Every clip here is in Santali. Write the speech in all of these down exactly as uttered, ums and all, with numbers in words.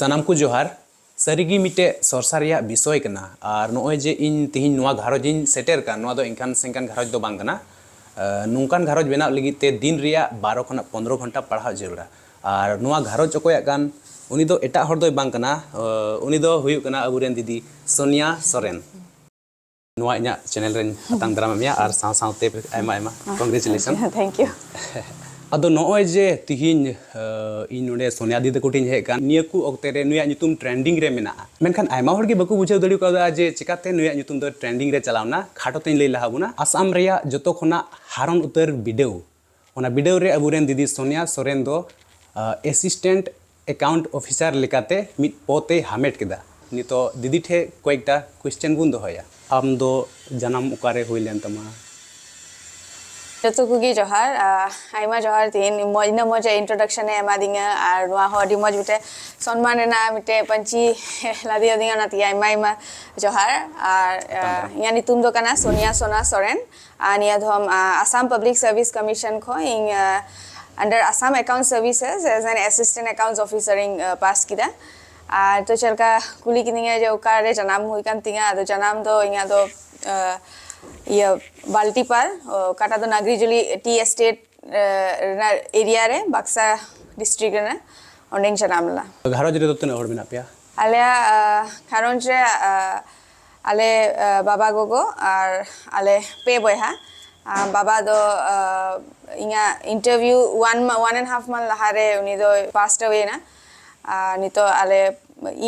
ᱥᱟᱱᱟᱢ ᱠᱚ ᱡᱚᱦᱟᱨ᱾ ᱥᱟᱹᱨᱤᱜᱮ ᱢᱤᱫᱴᱮᱡ ᱥᱚᱨᱥᱟ ᱨᱮᱭᱟᱜ ᱵᱤᱥᱚᱭ ᱠᱟᱱᱟ᱾ ᱟᱨ ᱱᱚᱜᱼᱚᱭ ᱡᱮ ᱤᱧ ᱛᱤᱦᱤᱧ ᱱᱚᱣᱟ ᱜᱷᱟᱨᱚᱸᱡᱽ ᱤᱧ ᱥᱮᱴᱮᱨ ᱠᱟᱱ, ᱱᱚᱣᱟ ᱫᱚ ᱮᱱᱠᱷᱟᱱ ᱥᱮᱱᱠᱟᱱ ᱜᱷᱟᱨᱚᱸᱡᱽ ᱫᱚ ᱵᱟᱝ ᱠᱟᱱᱟ᱾ ᱟᱨ ᱱᱚᱝᱠᱟᱱ ᱜᱷᱟᱨᱚᱸᱡᱽ ᱵᱮᱱᱟᱣ ᱞᱟᱹᱜᱤᱫ ᱛᱮ ᱫᱤᱱ ᱨᱮᱭᱟᱜ ᱵᱟᱨᱚ ᱠᱷᱚᱱᱟᱜ ᱯᱚᱱᱨᱚ ᱜᱷᱚᱱᱴᱟ ᱯᱟᱲᱦᱟᱣ ᱡᱟᱹᱨᱩᱲᱟ᱾ ᱟᱨ ᱱᱚᱣᱟ ᱜᱷᱟᱨᱚᱸᱡᱽ ᱚᱠᱚᱭᱟᱜ ᱠᱟᱱ, ᱩᱱᱤ ᱫᱚ ᱮᱴᱟᱜ ᱦᱚᱲ ᱫᱚᱭ ᱵᱟᱝ ᱠᱟᱱᱟ᱾ ᱟᱨ ᱩᱱᱤ ᱫᱚ ᱦᱩᱭᱩᱜ ᱠᱟᱱᱟ ᱟᱵᱚᱨᱮᱱ ᱫᱤᱫᱤ ᱥᱳᱱᱤᱭᱟ ᱥᱚᱨᱮᱱ᱾ ᱱᱚᱣᱟ ᱤᱧᱟᱹᱜ ᱪᱮᱱᱮᱞ ᱨᱮᱧ ᱟᱛᱟᱝ ᱫᱟᱨᱟᱢᱮᱫ ᱢᱮᱭᱟ ᱟᱨ ᱥᱟᱶ ᱥᱟᱶᱛᱮ ᱟᱭᱢᱟ ᱟᱭᱢᱟ ᱠᱚᱝᱜᱨᱮᱪᱩᱞᱮᱥᱚᱱ᱾ Thank you. ᱟᱫᱚ ᱱᱚᱜᱼᱚᱭ ᱡᱮ ᱛᱤᱦᱤᱧ ᱤᱧ ᱱᱚᱰᱮ ᱥᱳᱱᱤᱭᱟ ᱫᱤᱫᱤ ᱠᱩᱴᱷᱤᱧ ᱦᱮᱡ ᱟᱠᱟᱱ, ᱱᱤᱭᱟᱹ ᱠᱚ ᱚᱠᱛᱮ ᱨᱮ ᱱᱩᱭᱟᱜ ᱧᱩᱛᱩᱢ ᱴᱨᱮᱱᱰᱤᱝ ᱨᱮ ᱢᱮᱱᱟᱜᱼᱟ᱾ ᱢᱮᱱᱠᱷᱟᱱ ᱟᱭᱢᱟ ᱦᱚᱲ ᱜᱮ ᱵᱟᱠᱚ ᱵᱩᱡᱷᱟᱹᱣ ᱫᱟᱲᱮ ᱠᱟᱣᱫᱟ ᱡᱮ ᱪᱮᱠᱟᱛᱮ ᱱᱩᱭᱟᱜ ᱧᱩᱛᱩᱢ ᱫᱚ ᱴᱨᱮᱱᱰᱤᱝ ᱨᱮ ᱪᱟᱞᱟᱣ ᱮᱱᱟ᱾ ᱠᱷᱟᱴᱚ ᱛᱮᱧ ᱞᱟᱹᱭ ᱞᱟᱦᱟ ᱵᱚᱱᱟ᱾ ᱟᱥᱟᱢ ᱨᱮᱭᱟᱜ ᱡᱚᱛᱚ ᱠᱷᱚᱱᱟᱜ ᱦᱟᱨᱚᱱ ᱩᱛᱟᱹᱨ ᱵᱤᱰᱟᱹᱣ, ᱚᱱᱟ ᱵᱤᱰᱟᱹᱣ ᱨᱮ ᱟᱵᱚᱨᱮᱱ ᱫᱤᱫᱤ ᱥᱳᱱᱤᱭᱟ ᱥᱚᱨᱮᱱ ᱫᱚ ᱮᱥᱤᱥᱴᱮᱱᱴ ᱮᱠᱟᱣᱩᱱᱴ ᱚᱯᱷᱤᱥᱟᱨ ᱞᱮᱠᱟᱛᱮ ᱢᱤᱫ ᱯᱚᱫ ᱮ ᱦᱟᱢᱮᱴ ᱠᱮᱫᱟ᱾ ᱱᱤᱛᱚᱜ ᱫᱤᱫᱤ ᱴᱷᱮᱱ ᱠᱚᱭᱮᱠᱴᱟ ᱠᱩᱭᱥᱪᱮᱱ ᱵᱚᱱ ᱫᱚᱦᱚᱭᱟ᱾ ᱟᱢ ᱫᱚ ᱡᱟᱱᱟᱢ ᱚᱠᱟᱨᱮ ᱦᱩᱭ ᱞᱮᱱ ᱛᱟᱢᱟ? ᱡᱚᱛᱚ ᱠᱚᱜᱮ ᱡᱚᱦᱟᱨ᱾ ᱟᱭᱢᱟ ᱡᱚᱦᱟᱨ, ᱛᱤᱦᱤᱧ ᱤᱱᱟᱹ ᱢᱚᱡᱽ ᱮ ᱤᱱᱴᱨᱳᱰᱟᱠᱥᱚᱱ ᱮ ᱮᱢᱟᱫᱤᱧᱟ, ᱟᱨ ᱱᱚᱣᱟ ᱦᱚᱸ ᱟᱹᱰᱤ ᱢᱚᱡᱽ ᱢᱤᱫᱴᱮᱡ ᱥᱚᱱᱢᱟᱱ ᱨᱮᱱᱟᱜ ᱢᱤᱫᱴᱮᱡ ᱯᱟᱹᱧᱪᱤ ᱞᱟᱫᱮ ᱟᱹᱫᱤᱧᱟ᱾ ᱚᱱᱟᱛᱮ ᱟᱭᱢᱟ ᱟᱭᱢᱟ ᱡᱚᱦᱟᱨ᱾ ᱟᱨ ᱤᱧᱟᱹᱜ ᱧᱩᱛᱩᱢ ᱫᱚ ᱠᱟᱱᱟ ᱥᱳᱱᱤᱭᱟ ᱥᱳᱱᱟ ᱥᱚᱨᱮᱱ᱾ ᱟᱨ ᱱᱤᱭᱟᱹ ᱫᱷᱚᱢ ᱟᱥᱟᱢ ᱯᱟᱵᱽᱞᱤᱠ ᱥᱟᱨᱵᱷᱤᱥ ᱠᱚᱢᱤᱥᱚᱱ ᱠᱷᱚᱱ ᱤᱧ under Assam Account Services as an Assistant Accounts Officer ᱤᱧ ᱯᱟᱥ ᱠᱮᱫᱟ᱾ ᱟᱨ ᱛᱚ ᱪᱮᱫ ᱞᱮᱠᱟ ᱠᱩᱞᱤ ᱠᱤᱫᱤᱧᱟ ᱡᱮ ᱚᱠᱟᱨᱮ ᱡᱟᱱᱟᱢ ᱦᱩᱭ ᱠᱟᱱ ᱛᱤᱧᱟ, ᱟᱫᱚ ᱡᱟᱱᱟᱢ ᱫᱚ ᱤᱧᱟᱹᱜ ᱫᱚ ᱤᱭᱟᱹ ᱵᱟᱞᱴᱤᱯᱟᱨ, ᱚᱠᱟᱴᱟᱜ ᱫᱚ ᱱᱟᱜᱽᱨᱤᱡᱩᱞᱤ ᱴᱤ ᱮᱥᱴᱮᱴ ᱨᱮᱱᱟᱜ ᱮᱨᱤᱭᱟ ᱨᱮ, ᱵᱟᱠᱥᱟ ᱰᱤᱥᱴᱨᱤᱠᱴ ᱨᱮᱱᱟᱜ, ᱚᱸᱰᱮᱧ ᱡᱟᱱᱟᱢ ᱞᱮᱱᱟ᱾ ᱜᱷᱟᱨᱚᱸᱡᱽ ᱨᱮᱫᱚ ᱛᱤᱱᱟᱹᱜ ᱦᱚᱲ ᱢᱮᱱᱟᱜ ᱯᱮᱭᱟ? ᱟᱞᱮᱭᱟᱜ ᱜᱷᱟᱨᱚᱸᱡᱽ ᱨᱮ ᱟᱞᱮ ᱵᱟᱵᱟ ᱜᱚᱜᱚ ᱟᱨ ᱟᱞᱮ ᱯᱮ ᱵᱚᱭᱦᱟ᱾ ᱵᱟᱵᱟ ᱫᱚ ᱤᱧᱟᱹᱜ interview one one and half month ᱞᱟᱦᱟᱨᱮ ᱩᱱᱤ ᱫᱚᱭ ᱯᱟᱥᱰ ᱟᱣᱮ ᱮᱱᱟ᱾ ᱟᱨ ᱱᱤᱛᱚᱜ ᱟᱞᱮ,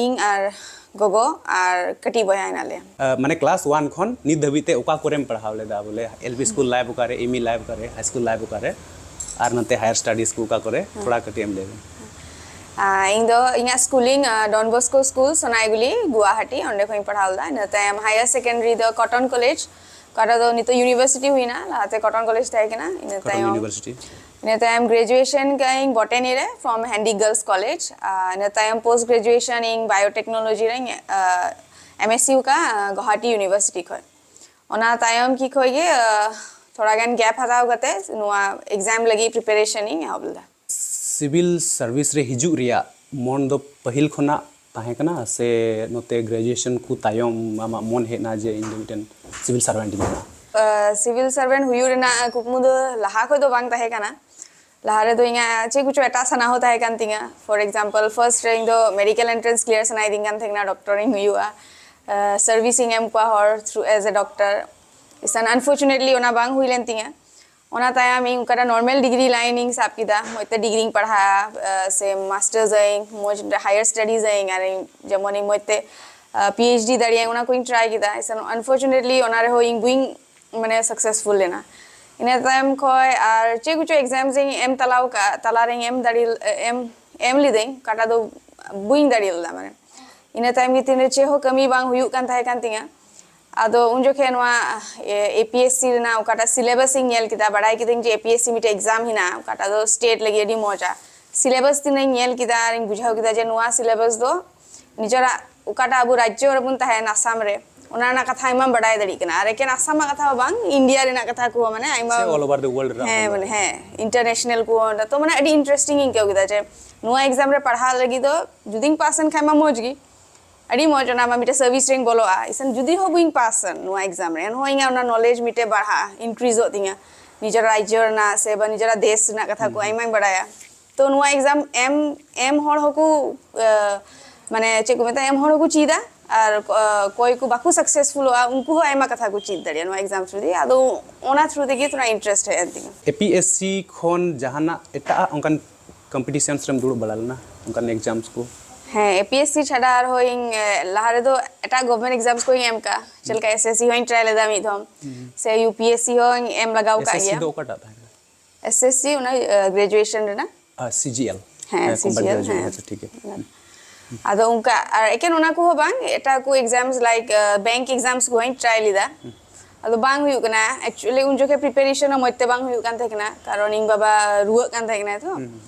ᱤᱧ ᱟᱨ ᱜᱚᱜᱚ ᱟᱨ ᱠᱟᱹᱴᱤᱡ ᱵᱚᱭᱦᱟ ᱦᱮᱱᱟᱜ ᱞᱮᱭᱟ᱾ ᱢᱟᱱᱮ ᱠᱞᱟᱥ ᱳᱣᱟᱱ ᱠᱷᱚᱱ ᱱᱤᱛ ᱫᱷᱟᱹᱵᱤᱡ ᱛᱮ ᱚᱠᱟ ᱠᱚᱨᱮᱢ ᱯᱟᱲᱦᱟᱣ ᱞᱮᱫᱟ? ᱵᱚᱞᱮ ᱮᱞ ᱯᱤ ᱥᱠᱩᱞ ᱞᱟᱭᱤᱯᱷ ᱚᱠᱟᱨᱮ, ᱮᱢ ᱤ ᱞᱟᱭᱤᱯᱷ ᱚᱠᱟᱨᱮ, ᱦᱟᱭ ᱥᱠᱩᱞ ᱞᱟᱭᱤᱯᱷ ᱚᱠᱟᱨᱮ, ᱟᱨ ᱱᱚᱛᱮ ᱦᱟᱭᱟᱨ ᱥᱴᱟᱰᱤᱡ ᱠᱚ ᱚᱠᱟ ᱠᱚᱨᱮ? ᱛᱷᱚᱲᱟ ᱠᱟᱹᱴᱤᱡ ᱮᱢ ᱞᱟᱹᱭ ᱢᱮ᱾ ᱤᱧ ᱫᱚ ᱤᱧᱟᱹᱜ ᱥᱠᱩᱞᱤᱝ ᱰᱚᱱ ᱵᱚᱥᱠᱳ ᱥᱠᱩᱞ ᱥᱚᱱᱟᱭᱜᱩᱞᱤ ᱜᱩᱣᱟᱦᱟᱴᱤ, ᱚᱸᱰᱮ ᱠᱷᱚᱱᱤᱧ ᱯᱟᱲᱦᱟᱣ ᱞᱮᱫᱟ᱾ ᱤᱱᱟᱹ ᱛᱟᱭᱚᱢ ᱦᱟᱭᱟᱨ ᱥᱮᱠᱮᱱᱰᱟᱨᱤ ᱫᱚ ᱠᱚᱴᱚᱱ ᱠᱚᱞᱮᱡᱽ, ᱚᱠᱟᱴᱟᱜ ᱫᱚ ᱱᱤᱛᱚᱜ ᱤᱭᱩᱱᱤᱵᱷᱟᱨᱥᱤᱴᱤ ᱦᱩᱭᱱᱟ, ᱞᱟᱦᱟᱛᱮ ᱠᱚᱴᱚᱱ ᱠᱚᱞᱮᱡᱽ ᱛᱟᱦᱮᱸ ᱠᱟᱱᱟ᱾ ᱤᱱᱟᱹ ᱛᱟᱭᱚᱢ ᱤᱭᱩᱱᱤᱵᱷᱟᱨᱥᱤᱴᱤ᱾ ᱤᱱᱟᱹ ᱛᱟᱭᱚᱢ ᱜᱨᱮᱡᱩᱭᱮᱥᱚᱱ ᱠᱟᱜ ᱟᱹᱧ ᱵᱚᱴᱮᱱᱤ ᱨᱮ from Handy Girls College᱾ ᱟᱨ ᱤᱱᱟᱹ ᱛᱟᱭᱚᱢ ᱯᱳᱥᱴ ᱜᱨᱮᱡᱩᱭᱮᱥᱚᱱ ᱤᱧ ᱵᱟᱭᱳᱴᱮᱠᱱᱳᱞᱚᱡᱤ ᱨᱮᱧ ᱮᱢ ᱮᱥ ᱥᱤ ᱟᱠᱟᱫᱼᱟ ᱜᱩᱣᱟᱦᱟᱴᱤ ᱤᱭᱩᱱᱤᱵᱷᱟᱨᱥᱤᱴᱤ ᱠᱷᱚᱱ᱾ ᱚᱱᱟ ᱛᱟᱭᱚᱢ ᱠᱤ ᱠᱷᱚᱱ ᱜᱮ ᱛᱷᱚᱲᱟ ᱜᱟᱱ ᱜᱮᱯ ᱦᱟᱛᱟᱣ ᱠᱟᱛᱮ ᱱᱚᱣᱟ ᱮᱠᱡᱟᱢ ᱞᱟᱹᱜᱤᱫ ᱯᱨᱤᱯᱟᱨᱮᱥᱚᱱ ᱤᱧ ᱮᱦᱚᱵ ᱞᱮᱫᱟ᱾ ᱥᱤᱵᱤᱞ ᱥᱟᱨᱵᱷᱤᱥ ᱨᱮ ᱦᱤᱡᱩᱜ ᱨᱮᱭᱟᱜ ᱢᱚᱱ ᱫᱚ ᱯᱟᱹᱦᱤᱞ ᱠᱷᱚᱱᱟᱜ ᱛᱟᱦᱮᱸ ᱠᱟᱱᱟ ᱥᱮ ᱱᱚᱛᱮ ᱜᱨᱮᱡᱩᱭᱮᱥᱚᱱ ᱠᱚ ᱛᱟᱭᱚᱢ ᱟᱢᱟᱜ ᱢᱚᱱ ᱦᱮᱡ ᱮᱱᱟ ᱡᱮ ᱤᱧ ᱫᱚ ᱢᱤᱫᱴᱮᱱ ᱥᱤᱵᱤᱞ ᱥᱟᱨᱵᱷᱮᱱᱴ ᱤᱧ ᱵᱮᱱᱟᱜᱼᱟ? ᱥᱤᱵᱤᱞ ᱥᱟᱨᱵᱷᱮᱱᱴ ᱦᱩᱭᱩᱜ ᱨᱮᱱᱟᱜ ᱠᱩᱠᱢᱩ ᱫᱚ ᱞᱟᱦᱟ ᱠᱷᱚᱱ ᱫᱚ ᱵᱟᱝ ᱛᱟᱦᱮᱸ ᱠᱟᱱᱟ᱾ ᱞᱟᱦᱟ ᱨᱮᱫᱚ ᱤᱧᱟᱹᱜ ᱪᱮᱫ ᱠᱚᱪᱚ ᱮᱴᱟᱜ ᱥᱟᱱᱟ ᱦᱚᱸ ᱛᱟᱦᱮᱸ ᱠᱟᱱ ᱛᱤᱧᱟᱹ᱾ ᱯᱷᱚᱨ ᱮᱠᱡᱟᱢᱯᱚᱞ, ᱯᱷᱟᱨᱥᱴ ᱨᱮ ᱤᱧ ᱫᱚ ᱢᱮᱰᱤᱠᱮᱞ ᱮᱱᱴᱨᱮᱱᱥ ᱠᱞᱤᱭᱟᱨ ᱥᱟᱱᱟᱭᱤᱫᱤᱧ ᱠᱟᱱ ᱛᱟᱦᱮᱸ ᱠᱟᱱᱟ, ᱰᱚᱠᱴᱚᱨᱤᱧ ᱦᱩᱭᱩᱜᱼᱟ᱾ ᱥᱟᱨᱵᱷᱤᱥᱤᱧ ᱮᱢ ᱠᱚᱣᱟ ᱦᱚᱲ ᱛᱷᱨᱩ ᱮᱡ ᱮ ᱰᱚᱠᱴᱚᱨ᱾ ᱤᱥᱟᱱ ᱟᱱᱯᱷᱚᱨᱪᱩᱱᱮᱴᱞᱤ ᱚᱱᱟ ᱵᱟᱝ ᱦᱩᱭ ᱞᱮᱱ ᱛᱤᱧᱟᱹ᱾ ᱚᱱᱟ ᱛᱟᱭᱚᱢ ᱤᱧ ᱚᱠᱟᱴᱟᱜ ᱱᱚᱨᱢᱟᱞ ᱰᱤᱜᱽᱨᱤ ᱞᱟᱭᱤᱱ ᱤᱧ ᱥᱟᱵ ᱠᱮᱫᱟ, ᱢᱚᱡᱽ ᱛᱮ ᱰᱤᱜᱽᱨᱤᱧ ᱯᱟᱲᱦᱟᱜᱼᱟ, ᱥᱮ ᱢᱟᱥᱴᱟᱨᱥ ᱟᱹᱧ, ᱢᱚᱡᱽ ᱦᱟᱭᱟᱨ ᱥᱴᱟᱰᱤᱡᱽ ᱟᱹᱧ, ᱟᱨ ᱤᱧ ᱡᱮᱢᱚᱱ ᱤᱧ ᱢᱚᱡᱽ ᱛᱮ ᱯᱤ ᱮᱭᱤᱪ ᱰᱤ ᱫᱟᱲᱮᱭᱟᱜᱼᱟ, ᱚᱱᱟ ᱠᱚᱧ ᱴᱨᱟᱭ ᱠᱮᱫᱟ᱾ ᱤᱥᱟᱱ ᱟᱱᱯᱷᱚᱨᱪᱩᱱᱮᱴᱞᱤ ᱚᱱᱟ ᱨᱮᱦᱚᱸ ᱤᱧ ᱵᱟᱹᱧ ᱢᱟᱱᱮ ᱥᱟᱠᱥᱮᱥᱯᱷᱩᱞ ᱞᱮᱱᱟ᱾ ᱤᱱᱟᱹ ᱛᱟᱭᱚᱢ ᱠᱷᱚᱡ ᱟᱨ ᱪᱮᱫ ᱠᱚᱪᱚ ᱮᱠᱡᱟᱢᱥ ᱤᱧ ᱮᱢ ᱛᱟᱞᱟᱣ ᱠᱟᱜ, ᱛᱟᱞᱟᱨᱮᱧ ᱮᱢ ᱫᱟᱲᱮ ᱮᱢ ᱮᱢ ᱞᱤᱫᱟᱹᱧ, ᱚᱠᱟᱴᱟᱜ ᱫᱚ ᱵᱟᱹᱧ ᱫᱟᱲᱮ ᱞᱮᱫᱟ᱾ ᱢᱟᱱᱮ ᱤᱱᱟᱹ ᱛᱟᱭᱚᱢ ᱜᱮ ᱛᱤᱱᱨᱮ ᱪᱮᱫ ᱦᱚᱸ ᱠᱟᱹᱢᱤ ᱵᱟᱝ ᱦᱩᱭᱩᱜ ᱠᱟᱱ ᱛᱟᱦᱮᱸ ᱠᱟᱱ ᱛᱤᱧᱟᱹ᱾ ᱟᱫᱚ ᱩᱱ ᱡᱚᱠᱷᱮᱡ ᱱᱚᱣᱟ ᱮ ᱯᱤ ᱮᱥ ᱥᱤ ᱨᱮᱱᱟᱜ ᱚᱠᱟᱴᱟᱜ ᱥᱤᱞᱮᱵᱟᱥ ᱤᱧ ᱧᱮᱞ ᱠᱮᱫᱟ, ᱵᱟᱲᱟᱭ ᱠᱤᱫᱟᱹᱧ ᱡᱮ ᱮ ᱯᱤ ᱮᱥ ᱥᱤ ᱢᱤᱫᱴᱮᱡ ᱮᱠᱡᱟᱢ ᱦᱮᱱᱟᱜᱼᱟ, ᱚᱠᱟᱴᱟᱜ ᱫᱚ ᱥᱴᱮᱴ ᱞᱟᱹᱜᱤᱫ ᱟᱹᱰᱤ ᱢᱚᱡᱟ᱾ ᱥᱤᱞᱮᱵᱟᱥ ᱛᱤᱱᱟᱹᱜ ᱤᱧ ᱧᱮᱞ ᱠᱮᱫᱟ ᱟᱨᱤᱧ ᱵᱩᱡᱷᱟᱹᱣ ᱠᱮᱫᱟ ᱡᱮ ᱱᱚᱣᱟ ᱥᱤᱞᱮᱵᱟᱥ ᱫᱚ ᱱᱤᱡᱮᱨᱟᱜ ᱚᱠᱟᱴᱟᱜ ᱟᱵᱚ ᱨᱟᱡᱽᱡᱚ ᱨᱮᱵᱚᱱ ᱛᱟᱦᱮᱱ, ᱟᱥᱟᱢ ᱨᱮ, ᱚᱱᱟ ᱨᱮᱱᱟᱜ ᱠᱟᱛᱷᱟ ᱟᱭᱢᱟᱢ ᱵᱟᱰᱟᱭ ᱫᱟᱲᱮᱭᱟᱜ ᱠᱟᱱᱟ᱾ ᱟᱨ ᱮᱠᱮᱱ ᱟᱥᱟᱢᱟᱜ ᱠᱟᱛᱷᱟ ᱦᱚᱸ ᱵᱟᱝ, ᱤᱱᱰᱤᱭᱟ ᱨᱮᱱᱟᱜ ᱠᱟᱛᱷᱟ ᱠᱚᱦᱚᱸ ᱢᱟᱱᱮ ᱟᱭᱢᱟ ᱥᱮ all over the world ᱨᱮᱱᱟᱜ ᱦᱮᱸ ᱵᱚᱱ ᱢᱟᱱᱮ ᱦᱮᱸ ᱤᱱᱴᱟᱨᱱᱮᱥᱱᱟᱞ ᱠᱚ, ᱚᱸᱰᱮ ᱛᱚ ᱢᱟᱱᱮ ᱟᱹᱰᱤ ᱤᱱᱴᱟᱨᱮᱥᱴᱤᱝ ᱤᱧ ᱟᱹᱭᱠᱟᱹᱣ ᱠᱮᱫᱟ ᱡᱮ ᱱᱚᱣᱟ ᱮᱠᱡᱟᱢ ᱨᱮ ᱯᱟᱲᱦᱟᱣ ᱞᱟᱹᱜᱤᱫ ᱫᱚ ᱡᱩᱫᱤᱧ ᱯᱟᱥ ᱮᱱ ᱠᱷᱟᱡ ᱢᱟ ᱢᱚᱡᱽ ᱜᱮ, ᱟᱹᱰᱤ ᱢᱚᱡᱽ, ᱚᱱᱟ ᱢᱟ ᱢᱤᱫᱴᱮᱡ ᱥᱟᱨᱵᱷᱤᱥ ᱨᱮᱧ ᱵᱚᱞᱚᱜᱼᱟ᱾ ᱤᱥᱟᱱ ᱡᱩᱫᱤ ᱦᱚᱸ ᱵᱟᱹᱧ ᱯᱟᱥ ᱮᱱ ᱱᱚᱣᱟ ᱮᱠᱡᱟᱢ ᱨᱮ, ᱮᱱᱦᱚᱸ ᱤᱧᱟᱹᱜ ᱚᱱᱟ ᱱᱚᱞᱮᱡᱽ ᱢᱤᱫᱴᱮᱡ ᱵᱟᱲᱦᱟᱜᱼᱟ, ᱤᱱᱠᱨᱤᱡᱚᱜ ᱛᱤᱧᱟ, ᱱᱤᱡᱮᱨ ᱨᱟᱡᱽᱡᱚ ᱨᱮᱱᱟᱜ ᱥᱮ ᱵᱟ ᱱᱤᱡᱮᱨᱟᱜ ᱫᱮᱥ ᱨᱮᱱᱟᱜ ᱠᱟᱛᱷᱟ ᱠᱚ ᱟᱭᱢᱟᱧ ᱵᱟᱲᱟᱭᱟ᱾ ᱛᱚ ᱱᱚᱣᱟ ᱮᱠᱡᱟᱢ ᱮᱢ ᱮᱢ ᱦᱚᱲ ᱦᱚᱸᱠᱚ ᱟᱸ, ᱢᱟᱱᱮ ᱪᱮᱫ ᱠᱚ ᱢᱮᱛᱟᱜᱼᱟ, ᱮᱢ ᱦᱚᱲ ᱦᱚᱸᱠᱚ ᱪᱮᱫᱟ, ᱟᱨ ᱟᱸ, ᱚᱠᱚᱭ ᱠᱚ ᱵᱟᱠᱚ ᱥᱟᱠᱥᱮᱥᱯᱷᱩᱞᱚᱜᱼᱟ ᱩᱱᱠᱩ ᱦᱚᱸ ᱟᱭᱢᱟ ᱠᱟᱛᱷᱟ ᱠᱚ ᱪᱮᱫ ᱫᱟᱲᱮᱭᱟᱜᱼᱟ ᱱᱚᱣᱟ ᱮᱠᱡᱟᱢ ᱛᱷᱨᱩ ᱫᱤᱭᱮ᱾ ᱟᱫᱚ ᱚᱱᱟ ᱛᱷᱨᱩ ᱛᱮᱜᱮ ᱛᱷᱚᱲᱟ ᱤᱱᱴᱟᱨᱮᱥᱴ ᱦᱮᱡ ᱮᱱ ᱛᱤᱧᱟ᱾ ᱮ ᱯᱤ ᱮᱥ ᱥᱤ ᱠᱷᱚᱱ ᱡᱟᱦᱟᱱᱟᱜ ᱮᱴᱟᱜ ᱚᱱᱠᱟᱱ ᱠᱚᱢᱯᱤᱴᱤᱥᱚᱱᱥ ᱨᱮᱢ ᱫᱩᱲᱩᱵ ᱵᱟᱲᱟ ᱞᱮᱱᱟ, ᱚᱱᱠᱟᱱ ᱮᱠᱡᱟᱢᱥ ᱠᱚ? ᱦᱮᱸ, ᱮ ᱯᱤ ᱮᱥ ᱥᱤ ᱪᱷᱟᱰᱟ ᱟᱨᱦᱚᱸ ᱤᱧ ᱮ, ᱞᱟᱦᱟ ᱨᱮᱫᱚ ᱮᱴᱟᱜ ᱜᱚᱵᱷᱢᱮᱱᱴ ᱮᱠᱡᱟᱢᱥ ᱠᱚᱧ ᱮᱢ ᱠᱟᱜᱼᱟ, ᱪᱮᱫ ᱞᱮᱠᱟ ᱮᱥ ᱮᱥ ᱥᱤ ᱦᱚᱸᱧ ᱴᱨᱟᱭ ᱞᱮᱫᱟ ᱢᱤᱫ ᱫᱷᱚᱢ, ᱥᱮ ᱭᱩ ᱯᱤ ᱮᱥ ᱥᱤ ᱦᱚᱸᱧ ᱮᱢ ᱞᱟᱜᱟᱣ ᱠᱟᱜ ᱮᱥ ᱮᱥ ᱥᱤ ᱜᱮᱭᱟ᱾ ᱫᱚ ᱚᱠᱟᱴᱟᱜ ᱛᱟᱦᱮᱸ ᱠᱟᱱᱟ? ᱮᱥ ᱮᱥ ᱥᱤ ᱚᱱᱟ ᱜᱨᱮᱡᱩᱭᱮᱥᱚᱱ ᱨᱮᱱᱟᱜ᱾ ᱟᱨ ᱥᱤ ᱡᱤ ᱮᱞ᱾ ᱦᱮᱸ, ᱦᱮᱸ, ᱥᱤ ᱡᱤ ᱮᱞ, ᱠᱚᱢᱵᱟᱴ ᱜᱨᱮᱡᱩᱭᱮᱴ, ᱦᱮᱸ᱾ ᱟᱪᱪᱷᱟ, ᱴᱷᱤᱠ ᱜᱮᱭᱟ᱾ ᱟᱫᱚ ᱚᱱᱠᱟ ᱟᱨ ᱮᱠᱮᱱ ᱚᱱᱟ ᱠᱚᱦᱚᱸ ᱵᱟᱝ, ᱮᱴᱟᱜ ᱠᱚ ᱮᱠᱡᱟᱢᱥ ᱞᱟᱭᱤᱠ ᱵᱮᱝᱠ ᱮᱠᱡᱟᱢᱥ ᱠᱚᱦᱚᱸᱧ ᱴᱨᱟᱭ ᱞᱮᱫᱟ᱾ ᱟᱫᱚ ᱵᱟᱝ ᱦᱩᱭᱩᱜ ᱠᱟᱱᱟ᱾ ᱮᱠᱪᱩᱭᱮᱞᱤ ᱩᱱ ᱡᱚᱠᱷᱮᱡ ᱯᱨᱤᱯᱟᱨᱮᱥᱚᱱ ᱦᱚᱸ ᱢᱚᱡᱽ ᱛᱮ ᱵᱟᱝ ᱦᱩᱭᱩᱜ ᱠᱟᱱ ᱛᱟᱦᱮᱸ ᱠᱟᱱᱟ, ᱠᱟᱨᱚᱱ ᱤᱧ ᱵᱟᱵᱟ ᱨᱩᱣᱟᱹᱜ ᱠᱟᱱ ᱛᱟᱦᱮᱸ ᱠᱟᱱᱟᱭ ᱛᱚ᱾